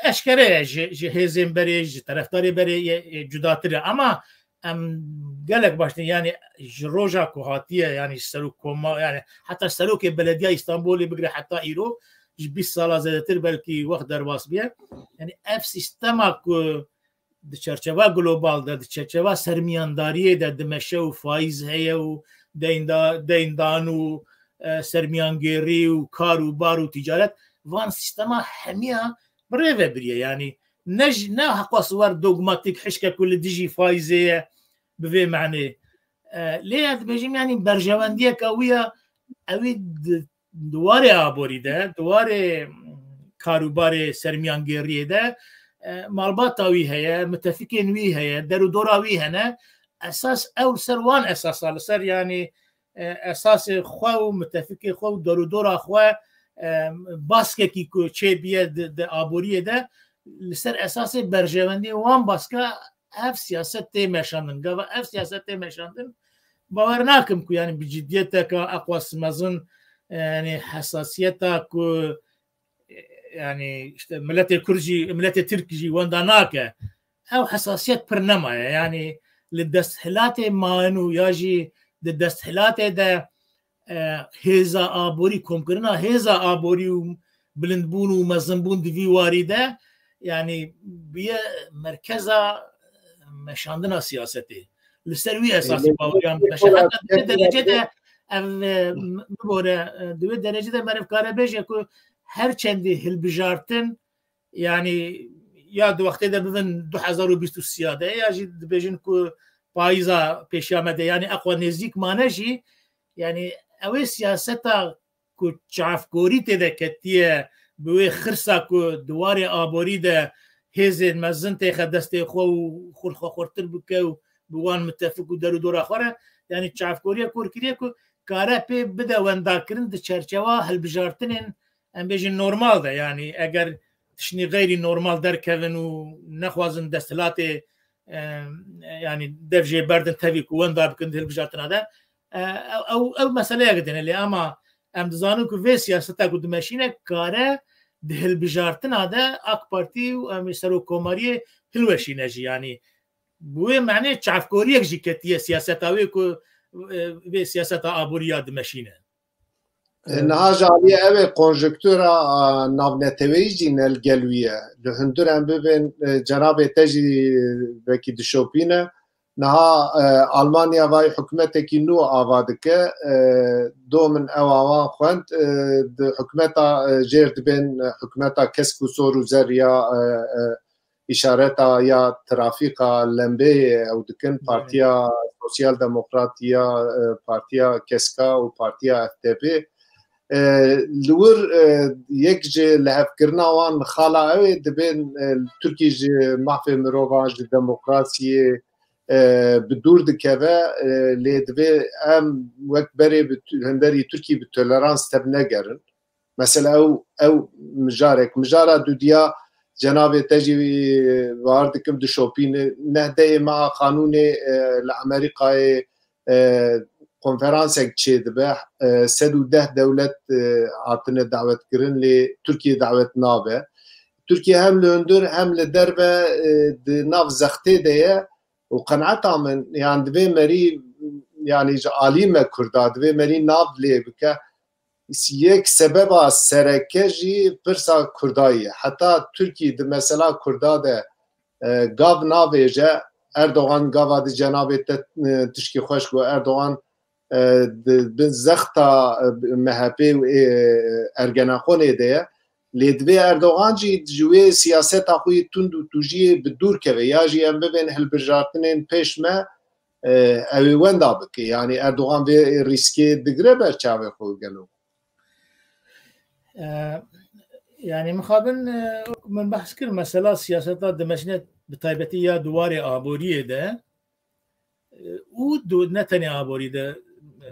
eşkere ye, ji, ji hêzên berê, ji terefdarê berê ye, e, cudatir e. Ama em gelek baş din, yani ji roja ku hatiye, yani serok koma, yani heta serokê belediya Îstanbulê bigire heta îro, ji bîst sala zêdetir belkî wext derbas biye. Yani ev sîstema ku di çerçeva global de, di çerçeva sermiyandariyê de dimeşe û faîz heye û deynda-, deyndan û, e, sermiyangêrî û kar û bar û ticaret, van sîstema hemiya bi rê ve biriye. Yani ne ji, ne heqas wer dogmatik hişke ku li dijî faîzê ye bi vê manê. E, lê ez dibêjim, yani berjewendiyeke wî ya, ewî di, di warê aborî de, di warê, mm, kar û barê sermiyangêriyê de, e, malbata wî heye, mitefikên wî heye, derûdora wî hene. Esas ew li ser wan esasa, li ser, yani, e, esasê xwe û mitefikê xwe û derûdora xwe, e, baskekî ku çêbiye di, di aboriyê de, li ser esasê berjewendiyê wan baska ev siyaset tê meşandin. Gava ev siyaset tê meşandin, bawer nakim ku, yani, bi ciddiyeteke eqwas mezin, yani, hesasiyeta ku, yani, işte, miletê Kurd jî, miletê Tirk jî wenda nake. Ew hesasiyet pir nemaye. Yani, li desthilatê mayîn û ya jî di desthilatê de, e, hêza aborî, komkirina hêza aborî û bilindbûn û mezinbûn di vî warî de, yani, bûye merkeza meşandina siyasetê. Li ser wî esasî baweriyan bişe. Heta di vê derecê de ev, e, bibore, e, di vê derecê de meriv kare bêje ku her çendî hilbijartin, yani, ya di wextê de bibin du hezar û bîst û sê de, ya jî dibêjin ku payîza pêşiya me de, yani, eqwa nêzîk mane jî, yani, ew ê siyaseta ku çavkorî tê de ketiye, bi wê xirsa ku di warê aborî de hêzên mezin têxe destê xwe û xwe xwe xurtir bike û bi wan mitefik û derûdora xwe re, yani çavkoriya kor kiriye ku kare pê bide wendakirin di çerçewa hilbijartinên, em bêjin, normal de. Yani eger tiştî xeyrî normal derkevin û nexwazin desthilatê, e, yani dev jê berdin tevî ku wenda bikin di hilbijartina de, e, ew, ew, ew meseleyek din e. Lê ama em dizanin ku vê siyaseta ku dimeşîne kare di hilbijartina de AK Partî û em ê serokkomariyê hilweşîne jî. Yani bi wê manê çavkoriyek jî ketiye siyaseta wê ku, e, vê siyaseta aboriya dimeşîne. E, niha ji aliyê ew ê konjonktura, a, navneteweyî jî ne li gel wî ye. Li hundir em bibên, e, cenabê te jî, e, wekî dişopîne. Niha, e, Almanya vay hikûmetekî nû ava dike. E, do min ew awan xwend. E, di hikûmeta, e, jêr dibên, e, hikûmeta kesk û sor û zer ya, e, e, îşareta ya trafîka lembeyê ew dikin, Belê. Partiya Sosyal Demokrat ya, e, Partiya Keska û Partiya F D P. E, li wir, e, yek ji lihevkirina wan xala ew ê dibên, e, Tirkî ji mafê mirovan, ji demokrasiyê, e, bi dûr dikeve, e, lê divê em wek berê bi tu-, hunderî Tirkî bi tolerans tevnegerin. Mesela ew, ew mijarek. Mijara dudiya cenabê te jî, e, bar dikim dişopîne. Nehdeyê me a qanûnê, e, li Amerîkayê, e, konferansek çêdibe. E, sed û deh dewlet, e, hatine dawetkirin, lê Tirkiye dawet nabe. Tirkiye hem li hundir hem li derve, e, di nav zextê de ye. Û qenaeta min, yan divê merî yanî ji alî me Kurda divê merî nav lê bike. Yek sebeba sereke jî pirsa Kurda ye. Heta Tirkî di mesela Kurda de, e, gav navêje, Erdogan gava di cenabê te, e, tişkî xweş got, Erdogan, e, di bin zexta, e, M H P û, e, Ergenekonê de ye. Lê divê Erdogan jî ji wê siyaseta xwe yê tund û tûjiyê bi dûr keve. Ya jî em bibên hilbijartinên pêş me, e, ew ê wenda bike. Yanî Erdogan vê rîskê digire ber çavê xwe gelo? E, yanî mixabin, e, min behs kir, mesela siyaseta dimeşine bi taybetî ya di warê aboriyê de, e, û du-, ne tenê aborî de,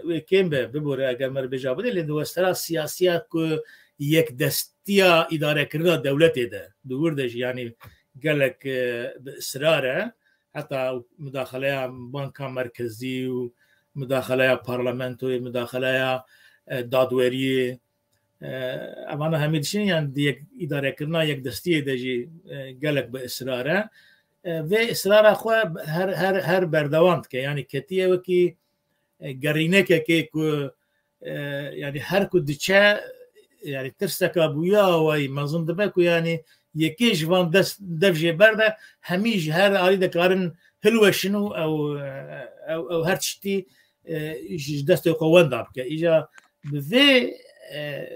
wê kêm be, bibore eger me re bêja bide, lê di westera siyasiya ku yekdestiya îdarekirina dewletê de, di wir de jî, yanî gelek, e, bi israr e, heta mudaxaleya Banka Merkezî û mudaxaleya parlamentoyê, mudaxaleya, e, dadweriyê, e, evana hemî dişin, yan di yek, îdarekirina yekdestiyê de jî, e, gelek bi israr e. E, vê israra xwe her, her, her berdewam dike. Yanî ketiye wekî, e, gerînekekê ku, e, yanî her ku diçe, yanî tirseka bûye awayî mezin dibe ku yanî yekê ji van dest, dev jê berde, hemî ji her alî dikarin hilweşin û ew, ew, ew her tiştî, e, ji, ji destê xwe wenda bike. Îja bi vê, e,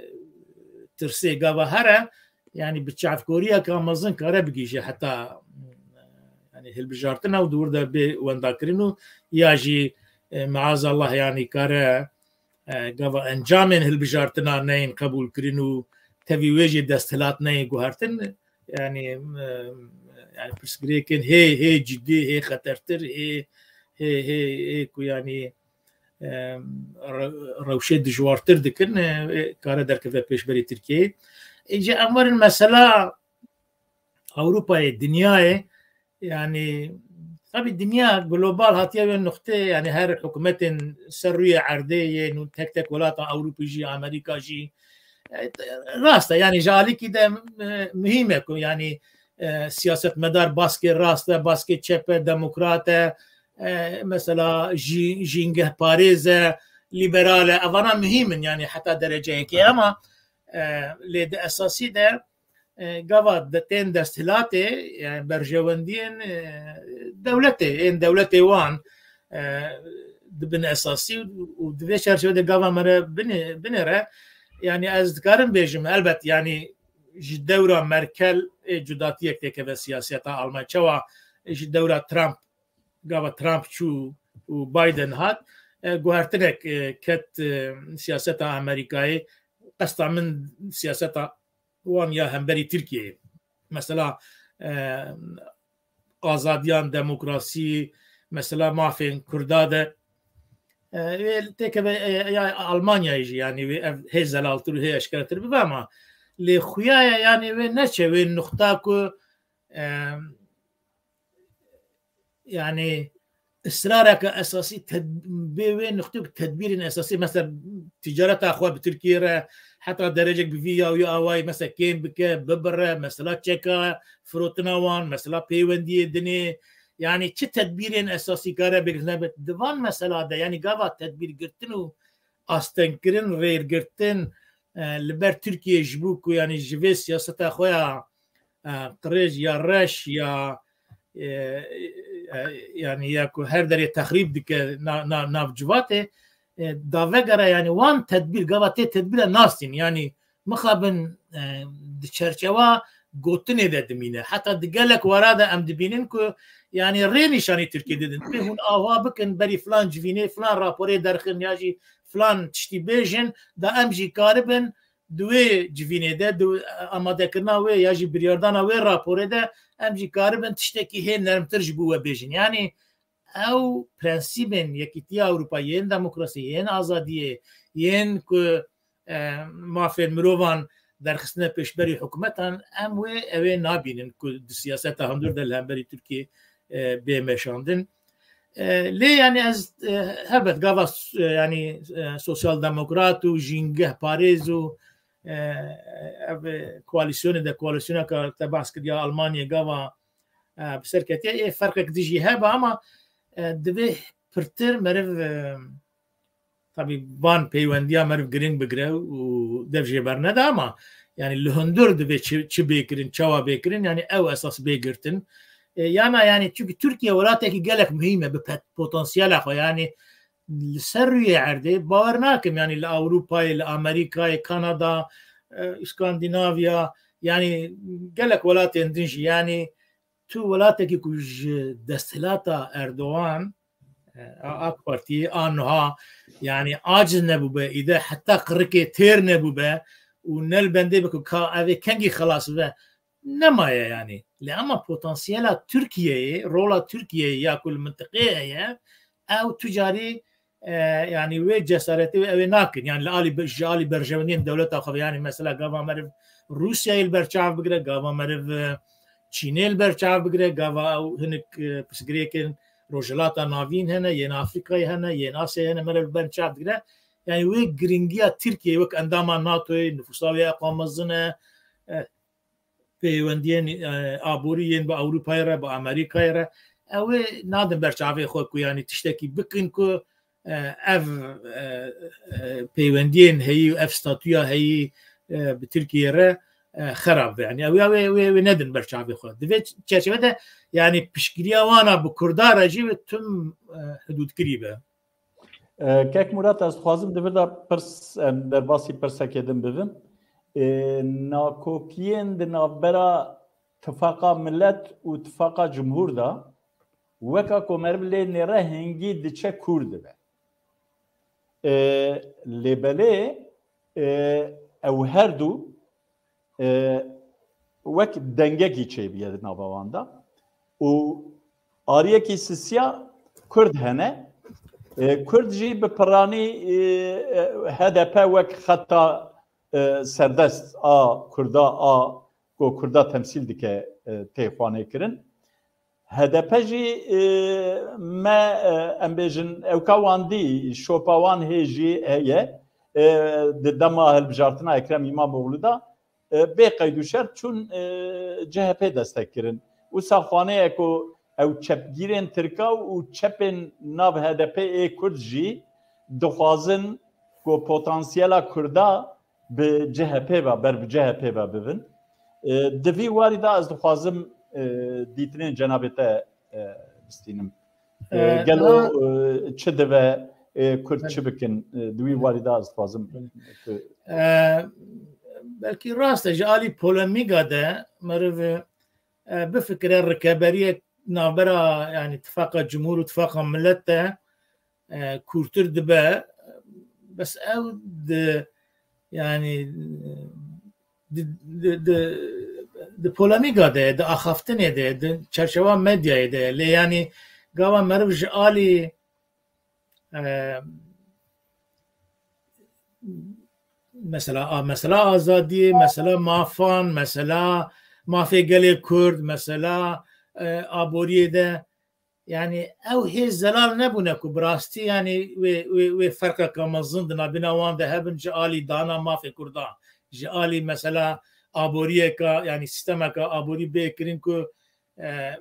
tirsê gava here, yanî bi çavkoriyeka mezin kare bigihîje heta, yanî hilbijartina û di wir de bê wendakirin û ya jî, e, maazallah, yanî kare, e, gava encamên hilbijartina neyên qebûlkirin û tevî wê jî desthilat neyên guhertin, yanî, e, yanî pirsgirêkên hê, hê cidî, hê xetertir, hê, hê, hê, hê ku yanî, e, re-, rewşê dijwartir dikin, e, e, kare derkeve pêşberî Tirkiyeyê. Îca em werin mesela Ewropayê, dinyayê, yanî, tabî dinya global hatiye wê nuqtê, yanî her hikûmetên ser rûyê erdê yên û tek tek welata Ewropî jî, Amerîka jî, e, rast e, yanî ji alîkî de, e, muhîm e ku, yanî, e, siyasetmedar baskê rast e, baskê çep e, demokrat e, e, mesela jî, jîngehparêz e, lîberal e, evana muhîm in, yanî heta dereceyekê, ama, e, lê di esasî de, e, gava de tên desthilatê, yani berjewendiyên, e, dewletê, ên dewletê wan, e, dibin esasî û di vê çerçevê de gava me re binê-, binêre, yani ez dikarim bêjim, elbet, yani ji dewra Merkel ê cudatiyek têkeve siyaseta Almanya. Çawa ji dewra Trump, gava Trump çû û Biden hat, e, guhertinek, e, ket, e, siyaseta Amerîkayê, qesta min siyaseta wan ya hemberî Tirkiyeyê. Mesela, e, azadiyan, demokrasî, mesela mafên Kurda de, e, wê têkeve, e, ya Almanyayê jî, yani wê ev hê zelaltir û hê eşkeretir bibe, ama lê xuya ye, yani wê neçe wê nuxta ku, e, yani israreke esasî ted-, bê wê nuqtê ku tedbîrên esasî, mesela ticareta xwe bi Tirkiyê re heta derecek bi vî ya wî awayî, mesela kêm bike, bibire, mesela çeka firotina wan, mesela pêwendiyê dinê, yani çi tedbîrên esasî kare bigirtine be di van mesela de, yani gava tedbîr girtin û astengkirin, rêrgirtin, e, li ber Tirkiyê ji bo ku, yani ji vê siyaseta xwe ya, e, qirêj ya reş ya, e, e, yani ya ku her derê texrîb dike na-, na-, nav civatê, e, da vegere, yani wan tedbîr, gava tê tedbîre nastîn, yani mixabin, e, di çerçewa gotinê de dimîne. Heta di gelek wara de em dibînin ku, yani rê nîşanî Tirkiyê didin. Pê hûn ava bikin, berî filan civînê, filan raporê derxin ya jî filan tiştî bêjin, da em jî karibin di wê civînê de, di amadekirina wê ya jî biryardana wê raporê de em jî karibin tiştekî hê nermtir ji bo we bêjin. Yani ew prensîbên Yekîtiya Ewropa, yên demokrasiyê, yên azadiyê, yên ku, e, mafên mirovan derxistine pêşberî hikûmetan, em wê, ew ê nabînin ku di siyaseta hundir de li hemberî Tirkiyê, e, bê meşandin. E, lê yani ez, e, helbet gava s-, e, yani, e, sosyal demokrat û jîngehparêz û, e, ev, e, koalîsyonê de, koalîsyoneka te behs kiriya Almanyayê gava, e, bi ser ketiye, ê ferqek dijî hebe, ama, e, divê pirtir meriv, e, tabî van peywendiya meriv giring bigire û dev jê bernede ama, yani li hundir divê çi, çi bê kirin, çawa bê kirin, yani ew esas bê girtin. E, yana yani çünkü Türkiye welatekî gelek muhîm e bi pet-, potansiyela xwe, yani li ser rûyê erdê bawer nakim, yani li Ewropayê, li Amerîkayê, Kanada, e, Îskandinavya, yani gelek welatên din jî, yani tu welatekî ku ji desthilata Erdogan, e, a-, AK Partiyê a niha, yani aciz nebûbe, îde heta qirikê têr nebûbe û ne li bendê be ku ka ev ê kengî xelas bibe, nemaye yani. Lê ama potansiyela Tirkiyeyê, rola Tirkiyeyê ya ku li mintiqê heye, ew tu carî, e, yani wê cesaretê wê ew ê nakin. Yani li alî be-, ji alî berjewendiyên dewleta xwe ve, yani mesela gava meriv Rûsyayê li ber çav bigire, gava meriv, e, Çînê li ber çav bigire, gava ew hinik, e, pirsgirêkên Rojhilata Navîn hene, yên Afrîkayê hene, yên Asyayê hene, meriv li ber çav digire. Yani wê giringiya Tirkiyeyê wek endama NATOyê, nifûsa wê eqa mezin e, e, peywendiyên, e, aborî yên bi Ewropayê re, bi Amerîkayê re, ew ê nadin ber çavê xwe ku yanî tiştekî bikin ku, e, ev, e, e, peywendiyên heyî û ev statûya heyî, e, bi Tirkiyê re, e, xerab be. Yanî ew ya wê, wê, wê nedin ber çavê xwe. Di vê çerçeve de yanî piştgiriya wana bi Kurda re jî wê tim, e, hidûdkirî be. E, Kek Murat, ez dixwazim di vir de pirs, em derbasî pirsekê din bibim. E, nakokiyên di navbera Tifaqa Millet û Tifaqa Cumhur de weka ku meriv lê nêre hingî diçe kûr dibe. E, lê belê, e, ew her du, e, wek dengekî çêbûye di nava wan de û ariyekî sisiya Kurd hene. E, Kurd jî bi piranî, e, e, H D P wek xeta, e, serdest a Kurda, a ku Kurda temsîl dike, e, tê xwanê kirin. H D P jî, e, me, e, em bêjin, ewka wan dî, şopa wan hê jî heye, e, di dema hilbijartina Ekrem Îmamoğlu de, e, bê qeyd û şert çûn, e, C H P destek kirin. Wisa xwaneye ku ew çepgîrên Tirka û çepên nav H D P ê Kurd jî dixwazin ku potansiyela Kurda bi C H P ve, ber bi C H P ve bibin. E, di vî warî de ez dixwazim, e, dîtinên cenabê te, e, bistînim. E, E, gelo, niha e, çi dibe, e, Kurd çi bikin? E, di wî warî de ez dixwazim. E, belkî rast e, ji alî polemîga de meriv, e, bifikire rikeberiyek navbera, yani Tifaqa Cumhur û Tifaqa Millet de, e, kûrtir dibe. Bes ew di, yani, di, di, di, di polemîga de, di axaftinê de, di çerçewa medyayê de, lê yani gava meriv ji alî, e, mesela, a, mesela azadiyê, mesela mafan, mesela mafê gelê Kurd, mesela, e, aboriyê de, yani ew hê zelal nebûne ku bi rastî, yani wê, wê, wê ferqeke mezin di nabîna wan de hebin ji alî dana mafê Kurdan, ji alî mesela aboriyeka, yani sîstemeka aborî bê kirin ku, e, e,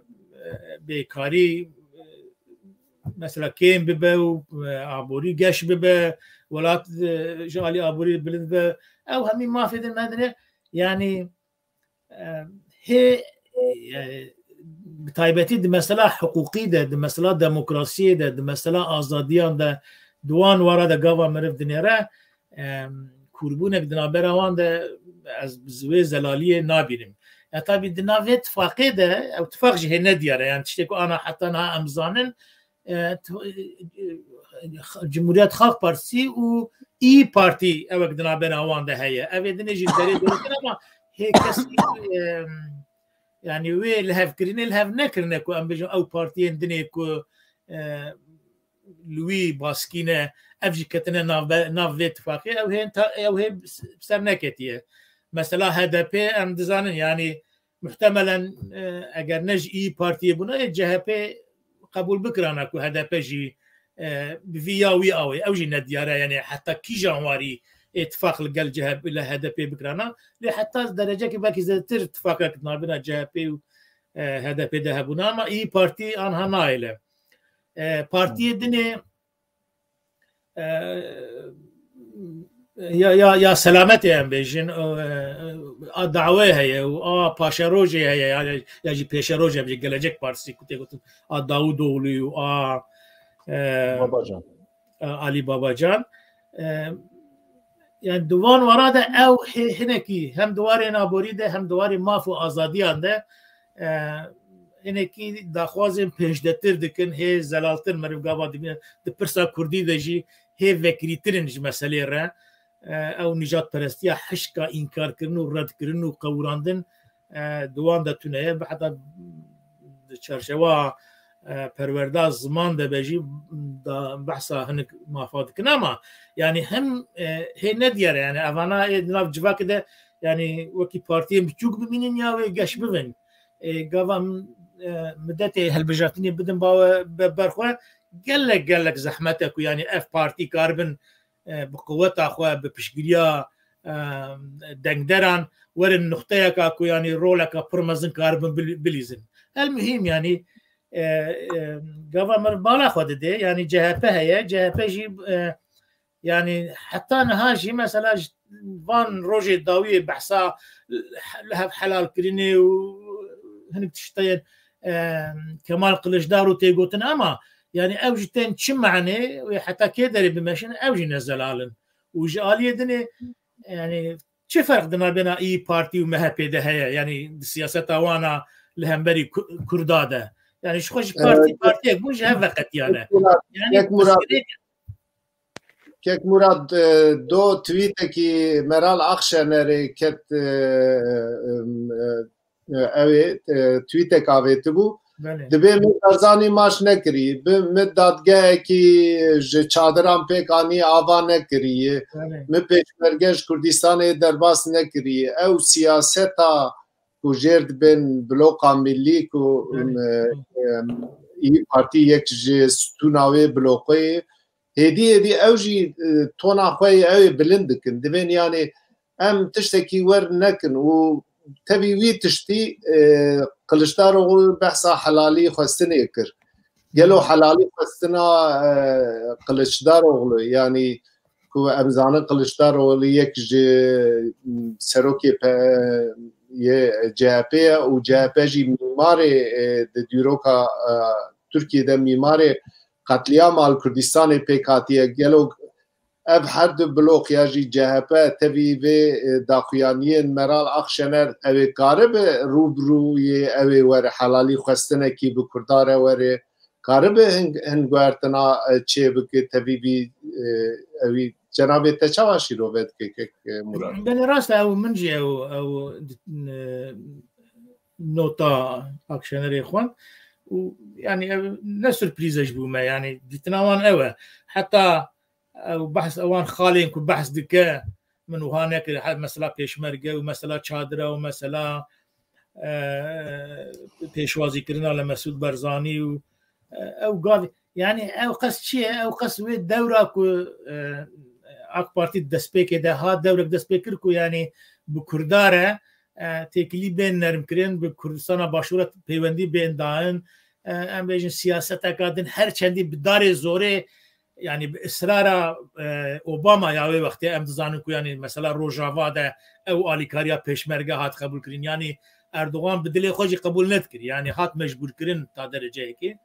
bêkarî, e, mesela kêm bibe û, e, aborî geş bibe, welat, e, ji alî aborî bilind be. Ew hemî mafê din me dinê, yani, e, hê, e, bi taybetî di mesela hiqûqî de, di mesela demokrasiyê de, di mesela azadiyan de, di wan wara de gava meriv dinêre, em, kûrbûnek di navbera wan de ez bi wê zelaliyê nabînim. Ya tabî di nav vê tifaqê de, ew tifaq jî hê nediyar e, yani tiştê ku ana heta niha em zanin, e, t-, e, Cumhuriyet Halk Partisi û İYİ Parti ewek di navbera wan de heye. Ev ê dinê jî derê dewletin ama hê kesî, e, yani wê lihevkirinê lihev nekirine ku em bêjin ew partiyên dinê ku, e, li wî baskî ne, ev jî ketine nav, nav vê tifaqê, ew hê ta, ew hê ser neketiye. Mesela H D P em dizanin, yani muhtemelen, e, eger ne ji İYİ Partiyê bûna, ê C H P qebûl bikirana ku H D P jî, e, bi vî ya wî awê, ew jî nediyar e, yani heta kîjan warî ê tifaq li gel C H P, li H D P bikirana, lê heta derecekê belkî zêdetir tifaqek navbêna C H P û, e, H D P de hebûna, ama İYİ Parti anha nayêle. E, partiyê dinê, e, ya, ya, ya selametê em bêjin, e, a dawê heye û a paşerojê heye, ya, ya jî pêşerojê bêjin, Gelecek Partisi ku tê gotin, a Davutoğlu û a, e, Babacan. E, Alî Babacan. E, yani di van wara de ew hê-, hinekî hem di warê naborî de hem di warê maf û azadiyan de, e, hinekî daxwazên pêşdetir dikin, hê zelaltir meriv gava dibîne, di pirsa kurdî de jî hê vekirîtir in ji meselê re. E, ew nîjadperestiya hişka înkarkirin û redkirin û qewirandin, e, di wan de tune ye. Heta di çarçewa, e, perwerda ziman de be jî da behsa hinek mafa dikin ama, yani, hem, e, hê nediyar e, yani, evana ê di nav civakê de, yani, wekî partiyên biçûk bimînin ya wê geş bibin. E, gava, e, midetê hilbijartinê bidin bawe be-, berxwe, gelek, gelek zehmet e ku, yani, ev partî karibin, e, bi quweta xwe, bi piştgiriya, e, dengderan werin nuqteyeka ku, yani, roleka pir mezin karibin bil-, bilîzin. El muhîm, yani, e, e, gava meriv bala xwe dide, yani, C H P heye, C H P jî, e, yani, heta niha jî, mesela, ji van rojê dawiyê behsa li hev helalkirinê û hinek tişteyên, e, Kemal Kılıçdaroğlu tê gotin, ama, yani, ew jî tên çi manê wê heta kê derê bimeşin, ew jî ne zelal in. Û ji aliyê dinê, yani, çi ferq di navbêna İYİ Partî û M H P de heye? Yani, di siyaseta wana li hemberî Ku-, Kurda de. Yani, ji xwe ji partî, Evet. partiyek bûn, ji hev veqetiyane. Kek Murat, Yani, Kek Murat, pirsgirêk Kek Murat, e, do tweetekî Meral Akşenerê ket, e, e, e, ew ê, e, tweetek avêtibû. Belê. Dibê min Barzanî maç nekirî, bi min dadgehekî ji çadiran pêk anî ava nekirî, Belê. min pêşmerge ji Kurdistanê derbas nekirî. Ew siyaseta ku jêr dibên bloka millî ku, Belê. e, e, İYİ Partî yek ji stûna wê bloqê ye. Hêdî hêdî ew jî, e, tona xwe yê ew ê bilind dikin. Divên, yani, em tiştekî wer nekin û tevî wî tiştî, e, Kiliçdaroglu behsa helalî xwestinê kir. Gelo helalî xwestina, e, Kiliçdaroglu, yani, ku em zanin Kiliçdaroglu yek ji, m, serokê pe-, yê C H P ye û C H P jî mîmarê, e, di dîroka, e, Tirkiyê de mîmarê qetlîama li Kurdistanê pêk hatiye. Gelo ev her du blok ya jî C H P tevî vê, e, daxuyaniyên Meral Akşener ew ê karibe rû bi rû yê ew ê were helalî xwestinekî bi Kurda re were, karibe hin, hin guhertina, e, çê bike tevî vî, e, ewî cenabê te çawa şîrove dike kek, e, Murat? Belê rast e, ew min jî ew, ew, e, nota Akşenerê xwend û, yani, ev ne surprîz e ji bo me, yani, dîtina wan ew e. Heta ew behs, ewan xalên ku behs dike, min wiha nekir, he, mesela pêşmerge û mesela çadira û mesela, e, pêşwazîkirina li Mesûd Barzanî û, e, ew gav, yani ew qas çi ye? Ew qas wê dewra ku, e, AK Partî destpêkê de hat, dewrek destpê kir ku, yani, bi Kurda re, e, têkilî bên nermkirin, bi Kurdistana Başûr re peywendî bên dain, e, em bêjin siyaseteka din her çendî bi darê zorê, yani bi israra, e, Obama ya wê wextê em dizanin ku, yani, mesela Rojava de ew alîkariya pêşmerge hat qebûlkirin. Yani Erdogan bi dilê xwe jî qebûl nedikir. Yani hat mecbûrkirin ta dereceyekê.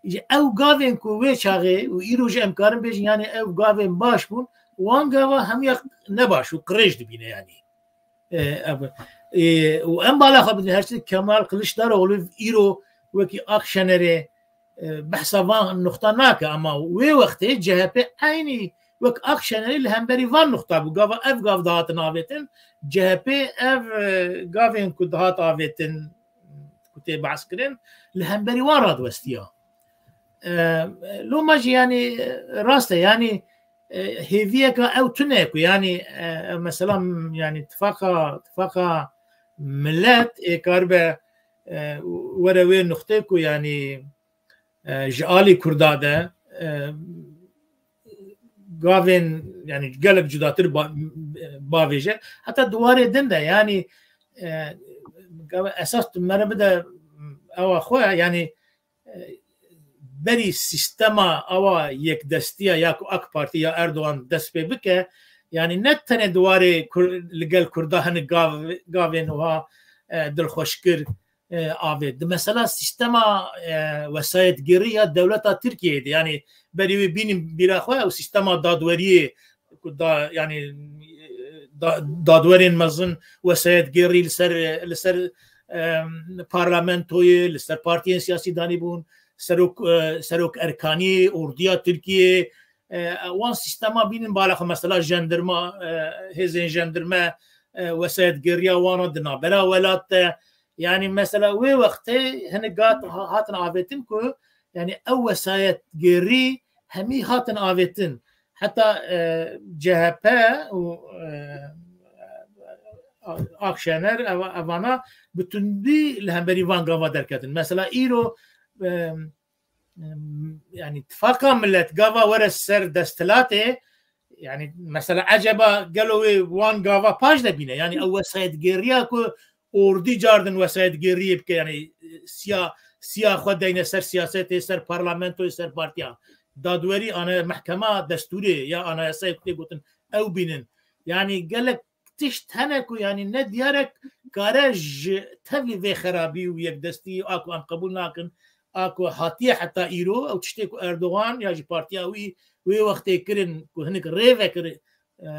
Îşte ew gavên ku wê çaxê û îro jî em karin bêjin, yani ew gavên baş bûn, wan gava hemiya ne baş û qirêj dibîne, yani. E, ev, e, û em bala xwe bidin her tiştî Kemal Kiliçdaroglu îro wekî Akşenerê, e, behsa van nuxta nake, ama wê wextê C H P eynî wek Akşenerê li hemberî van nuxta bû. Gava ev gav dihatin avêtin, C H P ev, e, gavên ku dihat avêtin, ku tê behs kirin, li hemberî wan radiwestiya. E, loma jî, yani, rast e, yani, e, hêviyeka ew tune ku, yani, e, mesela, yani, tifaqa, tifaqa millet ê karibe, e, were wê nuxtê ku, yani, e, ji alî Kurda de, e, gavên, yani, gelek cudatir ba-, bavêje. Heta di warê din de, yani, e, gava esas tu mere bide ewa xwe, yani, e, berî sîstema awa yekdestiya ya ku AK Partî ya Erdogan dest pê bike, yanî ne tenê di warê Kur-, li gel Kurda hinek gav-, gavên wiha, e, dilxweşkir, e, avêt. Di mesela sîstema, e, wesayetgêrî ya dewleta Tirkiyeyê de, yanî berî wê bînin bîra xwe ew sîstema dadweriyê ku da, yanî, da-, dadwerên mezin wesayetgêrî li ser, li ser, em, parlamentoyê, li ser partiyên siyasî danîbûn, serok, e, serok erkaniyê, ordiya Tirkiyê, e, wan sîstema bînin bala xwe, mesela jendirma, e, hêzên jendirme, e, wesayetgêriya wana di navbera welat de. Yanî mesela wê wextê hinek gat ha-, hatin avêtin ku, yanî ew wesayetgêrî hemî hatin avêtin. Heta, e, C H P û, e, Akşener, eva-, evana bi tundî li hemberî van gava derketin. Mesela îro, e, em, yanî tifaqa millet gava were ser desthilatê, yanî mesela eceba gelo wê wan gava paş de bîne? Yanî ew wesayetgêriya ku ordî cardin wesayetgêriyê bike, yanî siya, siya xwe deyne ser siyasetê, ser parlamentoyê, ser partiya. Dadwerî, ana-, mehkema destûrê ya anayasayê ku tê gotin ew bînin. Yanî gelek tişt hene ku yanî ne diyarek kare ji tevlî vê xerabî û yekdestî a ku em qebûl nakin, a ku hatiye heta îro, ew tiştê ku Erdogan ya jî partiya wî wê wextê kirin ku hinek rê vekir, e,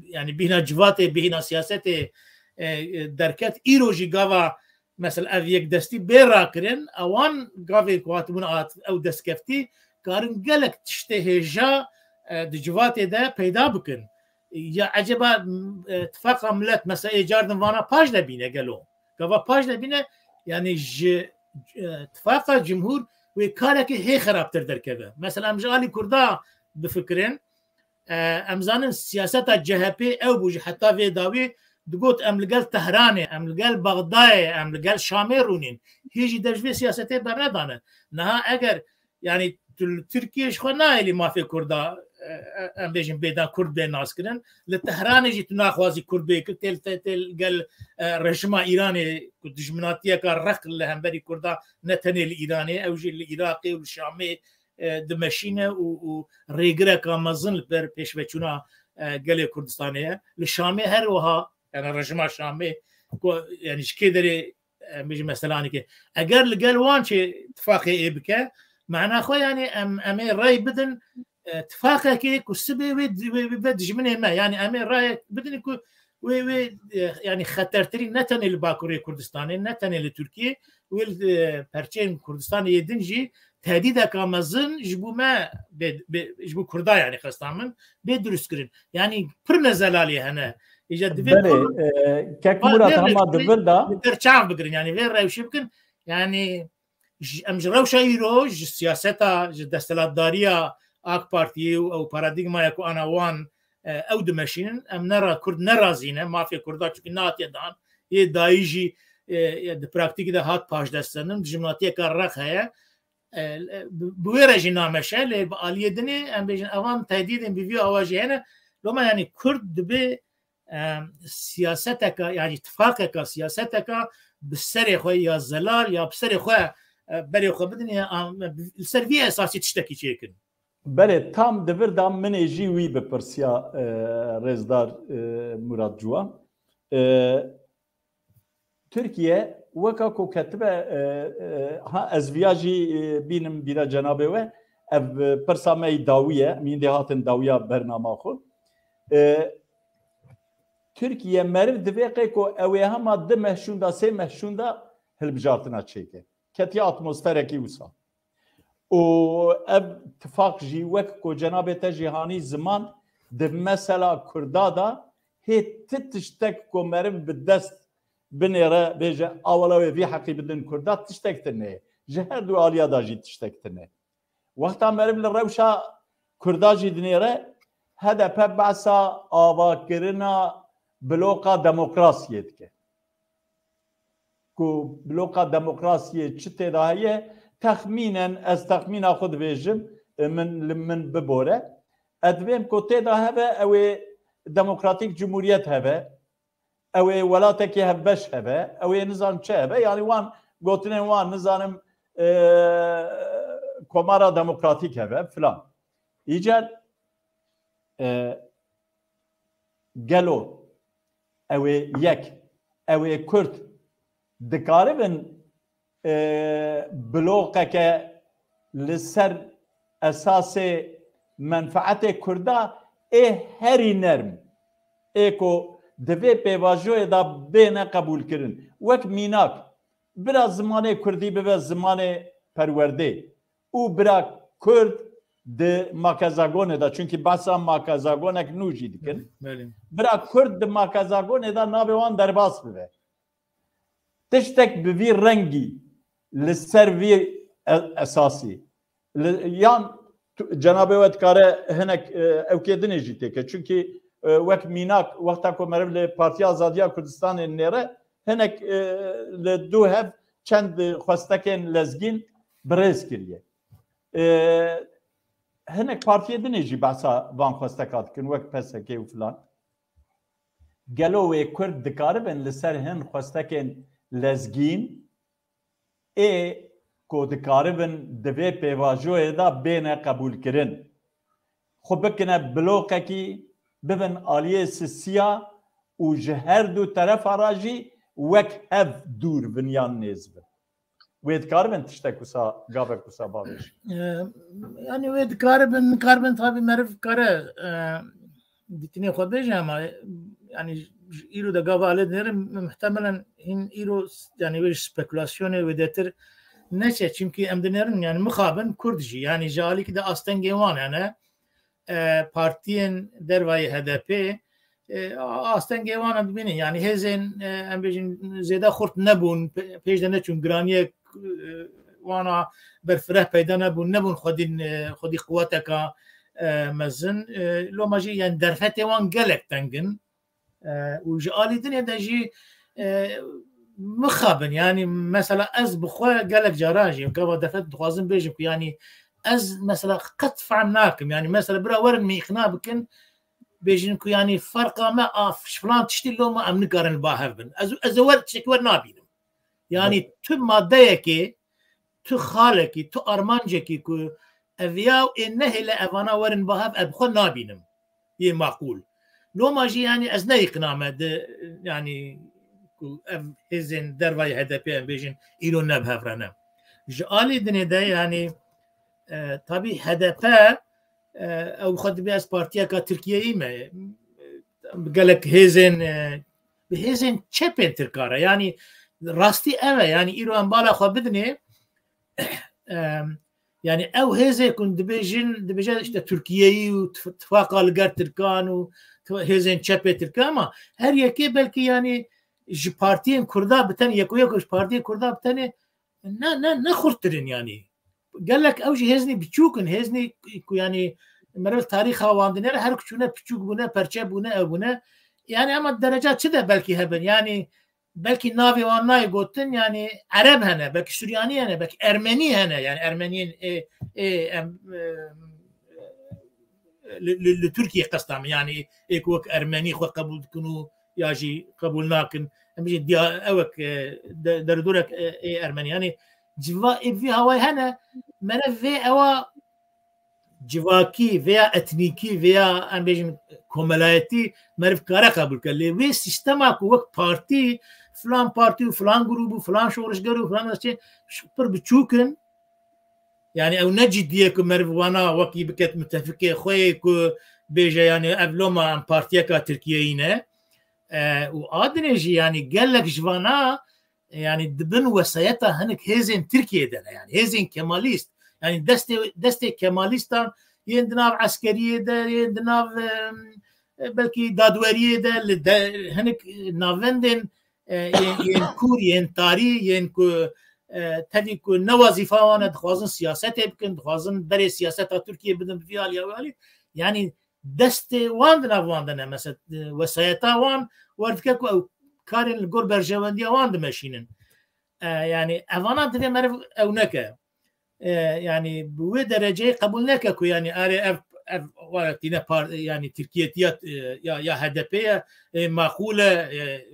yanî bîhna civatê, bîhna siyasetê, e, e, derket, îro jî gava mesela ev yekdestî bê rakirin, ewan gavê ku hatibûn hat, ew destkeftî karin gelek tiştê hêja, e, di civatê de peyda bikin. Ya eceba, e, tifaqa millet mesela ê cardin vana paş de bîne gelo? Gava paş de bîne, yanî ji, e, tifaqa cumhur wê karekê hê xerabtir derkeve. Mesela em ji alî Kurda bifikirin, e, em zanin siyaseta C H P ew bû ji heta vê dawî digot, em li gel Tehranê, em li gel Bexdayê, em li gel Şamê rûnîn. Hê jî dev ji vê siyasetê bernedane. Niha eger, yanî tu li Tirkiyê ji xwe nahêlî mafê Kurda, e, e, em bêjin bêdan Kurd bê naskirin. Li Tehranê jî tu naxwazî Kurd bê, tê, tê, tê li gel, e, rejima Îranê ku dijminatiyeka req li hemberî Kurda ne tenê li Îranê, ew jî li Iraqê û li Şamê, e, dimeşîne û, û rêgireka mezin li ber pêşveçûna, e, gelê Kurdistanê ye. Li Şamê her wiha, yani rejima Şamê ku, yani ji kê derê, e, em bêjin mesela anîke, eger li gel wan çê tifaqê ê bike, mana xwe yani em, em ê rey bidin, e, tifaqekê ku sibê wê, wê, wê be dijminê me. Yani em ê rayek bidin ku wê, wê, e, yani xetertirî ne tenê li Bakurê Kurdistanê, ne tenê li Tirkiyê, wê li, e, perçeyên Kurdistanê yê din jî tehdîdeka mezin ji bo me bê, bê, ji bo Kurda, yani xwestan min, bê dirustkirin. Yani pir nezelalî hene. Îca divê Belê, e, Kek Murat, hema di vir de li ber çav bigirin, yani vê rewşê bikin. Yani ji, em ji rewşa îro, ji siyaseta, ji desthilatdariya AK Partiyê û ew paradîgmaya ku ana wan, e, ew dimeşînin, em nera Kurd nerazî ne, mafê Kurda çunkî nehatiye dan, yê dayî jî, e, e, di praktîkê de hat paşdeststendin, dijminatiyeka rex heye. E, e, bi, bi wê re jî nameşe, lê bi aliyê dinê em bêjin evan tehdîdên bi vî awa jî hene. Loma yani Kurd dibe, e, siyaseteka, yani tifaqeka, siyaseteka bi serê xwe ya zelal ya bi serê xwe, e, berê xwe bidin ya, a, li ser vî esasî tiştekî çêkin. Belê, tam di vir de min ê jî wî bipirsiya, e, rêzdar, e, Murat Ciwan. E, Tirkiye weka ku ketibe, e, e, ha ez viya jî, e, bînim bîra cenabê we, ev, e, pirsa me yî dawî ye, em hîndê hatin dawiya bernama xwe. E, Tirkiye meriv divê qê ku ew ê hema di meh şûnda, sê meh şûnda hilbijartina çêke. Ketiye atmosferekî wisa. Û ev tifaq jî wek ku cenabê te jî hanî ziman, di mesela Kurda de hê ti tiştek ku meriv bi dest binêre, bêje, "Awela wê vî heqî bidin Kurda", tiştek tune ye. Ji her du aliya de jî tiştek tune. Wexta meriv li rewşa Kurda jî dinêre, H D P behsa avakirina bloka demokrasiyê dike. Ku bloka demokrasiyê çi tê de heye, texmînen, ez texmîna xwe dibêjim, e, min, li min bibore. Ez dibêm ku tê de hebe, ew ê demokratîk cumhuriyet hebe, ew ê welatekî hevbeş hebe, ew ê nizan çi hebe, yani wan gotinên wan nizanim, e, Komara Demokratîk hebe filan. Îcar e, gelo ew ê yek, ew ê Kurd dikaribin e, bloqeke li ser esasê menfeetê Kurda ê herî nerm ê ku di vê pêvajoyê de bêne qebûlkirin. Wek mînak, bira zimanê Kurdî bibe zimanê perwerdê û bira Kurd di makezagonê de, çunkî behsa makezagonek nû jî dikin. Belê. Bira Kurd di makezagonê de navê wan derbas bibe. Tiştek bi vî rengî li ser vî e-, esasî. Li, yan tu, cenabê we dikare hinek, e, ewkê dinê jî têke. Çunkî, e, wek mînak, wexta ku meriv li Partiya Azadiya Kurdistanê nêre, hinek, e, li dû hev çend xwestekên lezgîn bi rêz kiriye. E, hinek partiyê dinê jî behsa van xwesteka dikin, wek P S K û filan. Gelo wê Kurd dikaribin li ser hin xwestekên lezgîn ê ku dikaribin di vê pêvajoyê de bêne qebûlkirin, xwe bikine bloqekî, bibin aliyê sisiya û ji her du terefa re jî wek hev dûr bin yan nêz bin? Wê dikaribin tiştek wisa, gavek wisa bavêjin? Ee, yani wê dikaribin, dikaribin tabii meriv kare, e, dîtinê xwe bêje ama, e, yani ji îro de gava alê dinêrin, muhtemelen hîn îro s-, yani wê ji spekulasyonê wêdetir neçe, çünkü em dinêrin yani mixabin Kurd jî, yani ji alîkî de astengê wan hene, e, partiyên dervayê H D P, e, a-, astengê wan em dibînin. Yani hêzên, e, em bêjin zêde xurt nebûn, pe-, pêş de neçûn, giraniyek, e, wana berfireh peyda nebûn, nebûn xwedîn, e, xwedî quweteka, e, mezin. E, loma jî yani derfetê wan gelek teng in. E, û ji alî dinê de jî, e, mixabin, yani mesela ez bi xwe gelek caran jî gava derfet dixwazim bêjim ku yani ez mesela qet fehm nakim, yani mesela bira werin min îqna bikin, bêjin ku yani ferqa me a filan tiştî loma em nikarin li ba hev bin. Ez, ez ê wer tiştekî wer nabînim. Yani tu madeyekê, tu xalekî, tu armancekî ku ev ya ê nehêle evana werin ba hev, ez bi xwe nabînim. Yê maqûl. Loma jî yani ez ne îqna me di, yani ku ev hêzên dervayê H D P em bêjin îro ne bi hev re ne. Ji alî dinê de yani, e, tabî H D P, e, ew xwe dibê ez partiyeka Tirkiyeyî me. Gelek hêzên, e, bi hêzên çepên Tirka re. Yani rastî ev e. Yani îro em bala xwe bidinê, em, yani ew hêzê ku dibêjin, dibêje işte Tirkiyeyî û tif-, tifaqa li ger Tirkan û tif-, hêzên çepê Tirkan, ama her yekê belkî yani ji partiyên Kurda bi tenê, yeko yeko ji partiyên Kurda bi tenê ne, ne, ne xurttir in yani. Gelek ew jî hêznî biçûk in, hêznî ku yani meriv tarîxa wan dinêre her ku çûne piçûk bûne, perçe bûne, ew bûne. Yani ama dereca çi de belkî hebin. Yani belkî navê wan nayê gotin, yani Ereb hene, belkî Suryanî hene, belkî Ermenî hene, yani Ermeniyên ê, ê, em, e, li, li, li Tirkiyê qesta min, yani ê ku wek Ermenî xwe qebûl dikin û ya jî qebûl nakin. Em jî diya ewek, e, de-, derûdorek, e, ê Ermenî. Yani civa ê vî hawayê hene, meriv vê ewa civakî veya etnîkî veya em bêjin komelayetî meriv kare qebûl ke. Lê wê sîstema ku wek partî, filan partî û filan grûb û filan şorişger û filan çi pir biçûk in. Yani ew ne ciddiye ku meriv wana wekî biket mutefikê xwe yê ku bêje yani ev loma em partiyeka Tirkiyeyî ne. E, û a dinê jî yani gelek ji vana, e, yani dibin wesayeta hinek hêzên Tirkiyê de ne. Yani hêzên Kemalîst. Yani destê, destê Kemalîstan yên di nav eskeriyê de, yên di nav, em, e, belkî dadweriyê de, li de, hinek navendên, e, yên, yên kûr, yên tarî, yên ku, e, tevî ku ne wezîfa wan e, dixwazin siyasetê bikin, dixwazin berê siyaseta Tirkiyê bidin bi vî alî ya wî alî. Yani destê wan di nav wan de ne. Mesela, e, wesayeta wan werdike ku ew karên li gor berjewendiya wan dimeşînin. E, yani evana divê meriv ew neke. E, yani bi wê dereceyê qebûl neke ku yani erê ev, ev wayetîne par-, yani Tirkiyetiya, e, ya, ya H D P ye, e, maqûl e, e,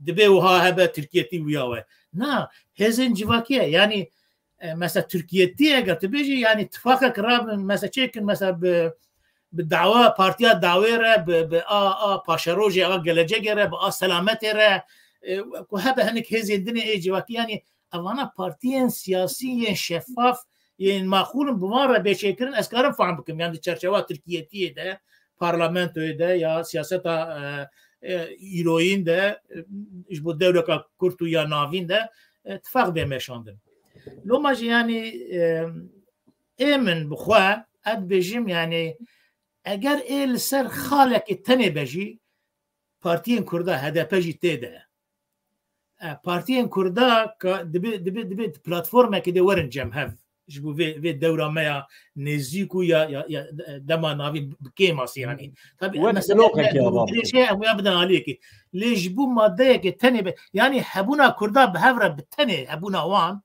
dibê wiha hebe Tirkiyetî wiya we. Na, hêzên civakî ye. Yani E, mesela Tirkiyetî eger tu bêjî, yanî tifaqek rabin, mesela çêkin, mesela bi, bi dawa, partiya dawê re, bi, bi a, a paşerojê, a gelecegê re, bi a selametê re, e, ku hebe hinek hêzên din ê civakî, yanî evana partiyên siyasî yên şeffaf, yên maqûl in, bi van re bê çêkirin, ez karim fehm bikim, yanî di çerçewa Tirkiyetiyê de, parlamentoyê de ya siyaseta, e, e, îroyîn de, e, ji bo dewreka kurt û ya navîn de, e, tifaq bê meşandin. Loma jî, yanî, e, ê min bi xwe, ez dibêjim, yanî, eger ê li ser xalekê tenê be jî, partiyên Kurda, H D P jî tê de. E, partiyên Kurda ka dibe, dibe, dibe platformekê de werin cem hev. Ji bo vê, vê dewra me ya nêzîk û ya, ya, ya dema navîn bi kêm asî, yanî. Tabî, wek mesele bloqekê ne, ava dirêjê em ya bidin aliyekê. Lê ji bo madeyekê tenê be, yanî hebûna Kurda bi hev re bi tenê, hebûna wan,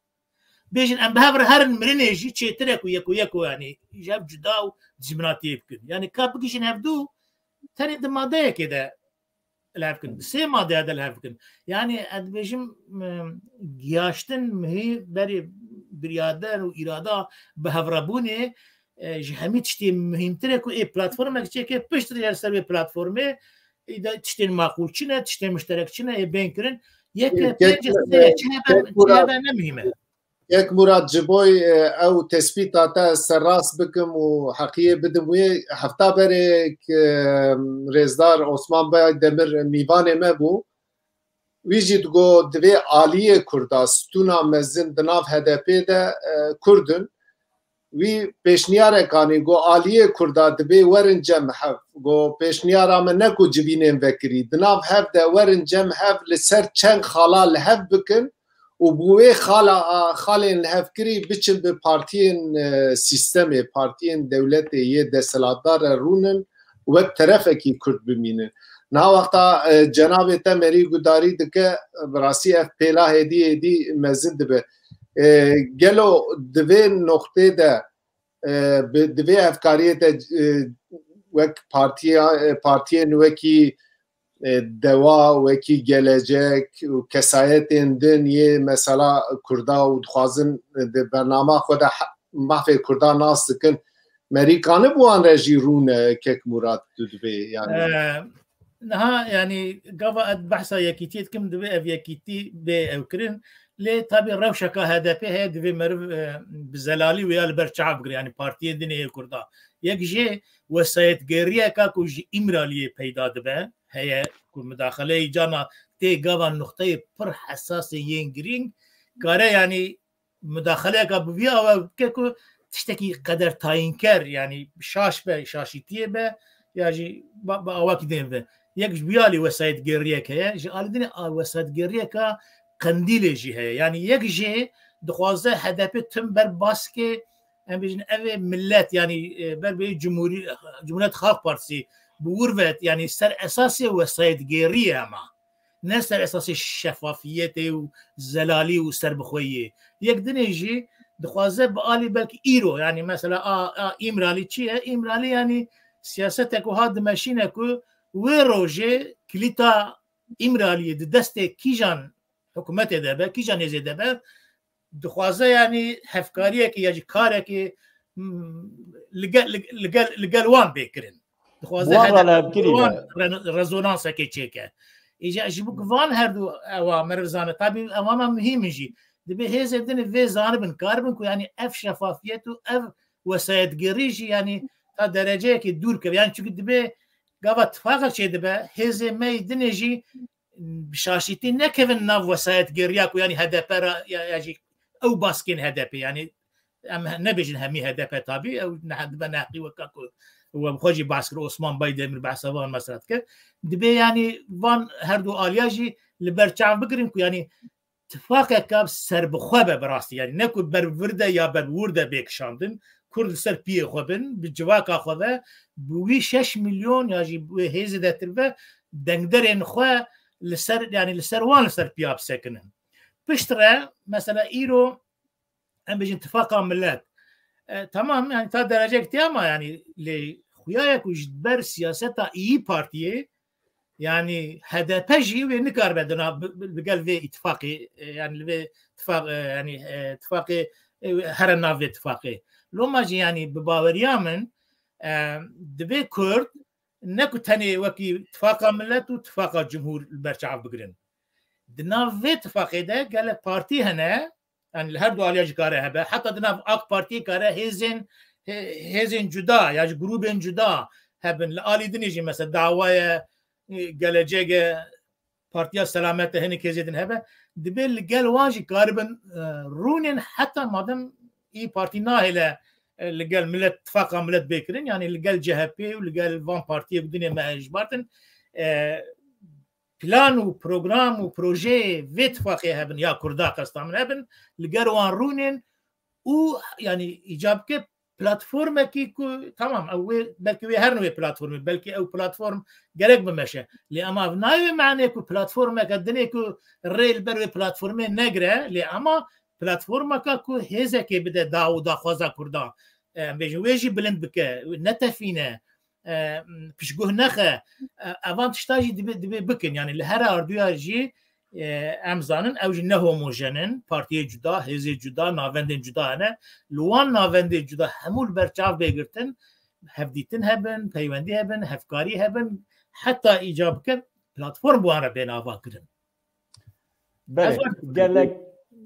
bêjin em bi hev re herin mirinê jî çêtir e ku yeko yeko, yanî ji hev cuda û dijminatiyê bikin. Yanî ka bigihîjin hevdû, tenê di madeyekê de li hev kin. Di sê madeya de li hev kin. Yanî ez dibêjim, e, gihaştin mihî berê biryader û îrada bi hevrebûnê, e, ji hemî tiştê muhîmtir e ku ê platformek çêke, piştre ya li ser vê platformê, ê de tiştên maqûl çi ne, tiştên muşterek çi ne, ê bên kirin. Yeke Kek, pênc sê, çi hebe, çi hebe ne muhîm e. Kek Murat, ji bo, e, ew tespîta te ez serrast bikim û heqiyê bidim wê, hefta berê, e, rêzdar Osman Baydemir mîvanê me bû. Wî jî digot, divê aliyê Kurda, stûna mezin di nav H D P de, e, Kurd in. Wî pêşniyarek anî, got, aliyê Kurda dibê werin cem hev. Got, pêşniyara me ne ku civînên vekirî. Di nav hev de werin cem hev, li ser çend xala li hev bikin û bi wê xala, xalên li hev kirî biçin bi partiyên, e, sîstemê, partiyên dewletê yê desthilatdar re rûnin, wek terefekî Kurd bimînin. Niha wexta, e, cenabê te merî gudarî dike, bi rastî ev pêla hêdî hêdî mezin dibe. E, gelo di vê noqtê de, e, bi, di vê hevkariyê de, e, wek partiya, e, partiyên wekî, e, Dewa, wekî Gelecek û kesayetên din yê mesela Kurda û dixwazin, e, di bernama xwe de he-, mafê Kurda nas dikin. Merî kanib wan re jî rûne, Kek Murat, tu dibê, yanî. E, niha, yanî, gava ez behsa yekîtiyê dikim, divê ev yekîtî bê ew kirin. Lê tabî rewşeka H D P heye, divê meriv, e, bi zelalî wê ya li ber çav bigire, yanî partiyên din ê Kurda. Yek jê wesayetgeriyeka ku ji Îmraliyê peyda dibe, heye ku mudaxaleyê cana tê gava nuqteyê pir hesasê yên girîng, kare, yanî, mudaxaleyeka bi vî awe bike ku tiştekî qeder tayînker, yanî şaş be, şaşîtiyê be, ya jî ba, ba awakî din ve. Yek ji vî alî wesayetgeriyek heye, ji alî dinê a wesayetgeriyeka qendîlê jî heye. Yanî yek jê dixwaze H D P tim ber baskê, em bêjin, ev ê millet, yanî, e, ber bê cumhurî-, Cumhuriyet Xalq Partisi bi wir vet, yanî ser esasê wesayetgeriyê hema. Ne ser esasê şefafiyetê û zelalî û serbixweyiyê. Yek dinê jî dixwaze bi alî belkî îro, yanî mesela a, a Îmralî çi ye? Îmralî yanî siyasetek wiha dimeşîne ku wê rojê kilîta Îmraliyê di destê kîjan hikûmetê de be, kîjan hêzê de be, dixwaze yanî hevkariyekê ya jî karekê, m, li gel, li, li gel, li gel wan bê kirin. Dixwaze Wan hedef re levkirî wan be. Re-, rezonansekê çêke. Îca ji bo ku van her du ewa meriv zane, tabî evana muhîm in jî. Dibê hêzê din vê zanibin, karibin ku yanî ev şefafiyet û ev wesayetgirî jî yanî ta dereceyekê dûr keve. Yanî çunku dibê gava tifaqek çê dibe, hêzê me yê dinê jî bi şaşîtî nekevin nav wesayetgeriya ku yanî H D P ra ya, ya jî ew baskên H D P, yanî em he-, nebêjin hemî H D P tabî, ew ne-, dibe neheqî weka ku we bi xwe jî behs kir, Osman Baydemir behsa van mesela dike. Dibê yanî van her du aliya jî li ber çav bigirin ku yanî tifaqeke serbixwe be bi rastî. Yanî ne ku ber vir de ya ber wir de bê kişandin, Kurd li ser piyê xwe bin, bi civaka xwe ve, bi wî şeş milyon ya jî bi wê hêzê de tir ve dengderên xwe li ser, yanî li ser wan li ser piya bisekinin. Piştre, mesela îro, em bêjin tifaqa millet. E, tamam, yanî ta derecek tê ama yanî lê xuya ye ku ji ber siyaseta İYİ Partiyê, yanî H D P jî wê nikaribe di nav bi, bi, bi gel vê îtifaqê, e, yanî li vê tifaq, e, yanî, e, tifaqê e, here nav vê tifaqê. Loma jî, yanî bi baweriya min, e, divê Kurd ne ku tenê wekî tifaqa milet û tifaqa cumhûr li ber çav bigirin. Di nav vê tifaqê de gelek partî hene, yanî li her du aliya jî kare hebe, heta di nav AK Partiyê kare hêzên, hê-, hêzên cuda ya ji grûbên cuda hebin. Li alî dinê jî mesela Dawa ye, e, Gelecek e, Partiya Selamet e, hinek hêzê din hebe. Divê li gel wan jî karibin, e, rûnên heta madem İYİ Partî nahêle, e, li gel milet, tifaqa milet bê kirin, yanî li gel C H P û li gel van partiyê ku dinê me hişbartin, e, plan û program û projeyê vê tifaqê hebin ya Kurda qesta min hebin, li gel wan rûnên û, yanî, îcab ke platformekî ku, tamam, ew wê, belkî wê herin wê platformê, belkî ew platform gerek bimeşe. Lê ema ev nayê wê manê ku platformeke dinê ku rê li ber wê platformê negire, lê ema platformeke ku hêzekê bide da û daxwaza Kurda, e, em bêjin, wê jî bilind bike, netefîne, e, piştguh nexe, e, evan tişta jî divê, divê bikin. Yanî li here arduya jî, e, em zanin, ew jî ne homojen in, partiyê cuda, hêzê cuda, navendên cuda hene. Li wan navendên cuda hemû li ber çav bê girtin, hevdîtin hebin, peywendî hebin, hevkarî hebin, heta îcab bike platform bi wan re bê nava kirin. Belê, Ez gelek,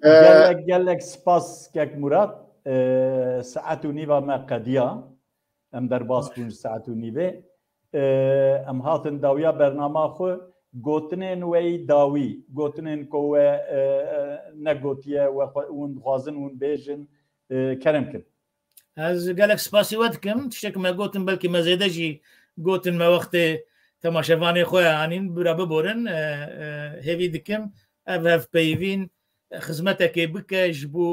E, gelek, gelek spas Kek Murat. E, saet û nîva me qediya. Em derbas Baş. bûn ji saet û nîvê. E, em hatin dawiya bernama xwe. Gotinên we yî dawî, gotinên ku we, e, e, negotiye, we xwe, hûn dixwazin hûn bêjin, e, kerem kin. Ez gelek spasî we dikim. Tiştek me gotin, belkî me zêde jî gotin, me wextê temaşevanê xwe anîn, bira biborin. E, e, hêvî dikim ev hevpeyvîn xizmetekê bike ji bo,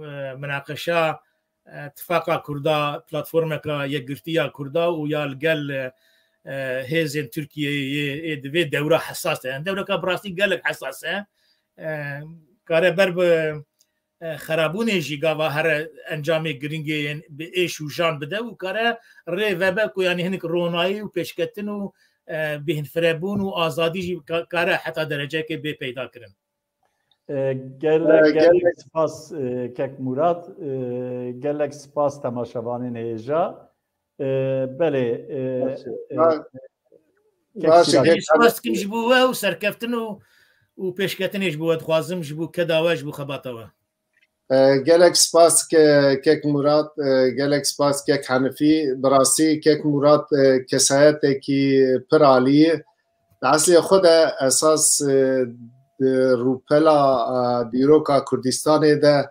e, minaqeşa, e, tifaqa Kurda, platformeka yekgirtiya Kurda û ya li gel, e, e, hêzên Tirkiyeyê yê, ê di vê dewra hesas de. Dewreka bi rastî gelek hesas e. E, kare ber bi, e, xerabûnê jî gava here encamê giringê yên bi êş û jan bide û kare rê vebe ku, yanî, hinek ronayî û pêşketin û, e, bêhnfirebûn û azadî jî ka-, kare heta derecekê bê peyda kirin. E, gelek, E, gelek gelek spas, e, Kek Murat, e, gelek spas temaşevanên hêja. E, belê, e, Baş e, e, ba-, Kek baş e, Siraj. Kek Spas dikim ji bo we û serkeftin û, û pêşketinê ji bo we dixwazim, ji bo keda we, ji bo xebata we. E, gelek spas ke-, Kek Murat, e, gelek spas Kek Henifî. Bi rastî Kek Murat, e, kesayetekî pir alî ye. Di eslê xwe de esas, e, di rûpela, e, dîroka Kurdistanê de,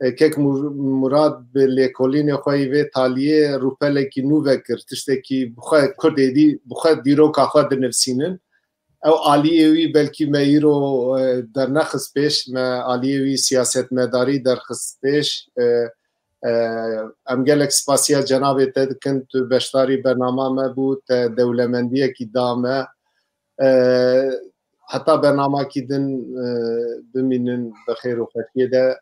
e, Kek Mur-, Murat bi lêkolînê xwe yî vê taliyê rûpelekî nû vekir, tiştekî bi xwe Kurd êdî, bi xwe dîroka xwe dinivîsînin. Ew aliyê wî belkî me îro, e, dernexist pêş, me aliyê wî siyasetmedarî derxist pêş. E, e, em gelek spasiya cenabê te dikin, tu beşdarî bernama me bû, te dewlemendiyekî da me. E, heta bernamakî din, e, bimînin bi xêr û xweşiyê de,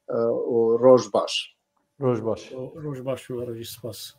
e, û roj baş. Roj baş. Roj baş û rojî spas.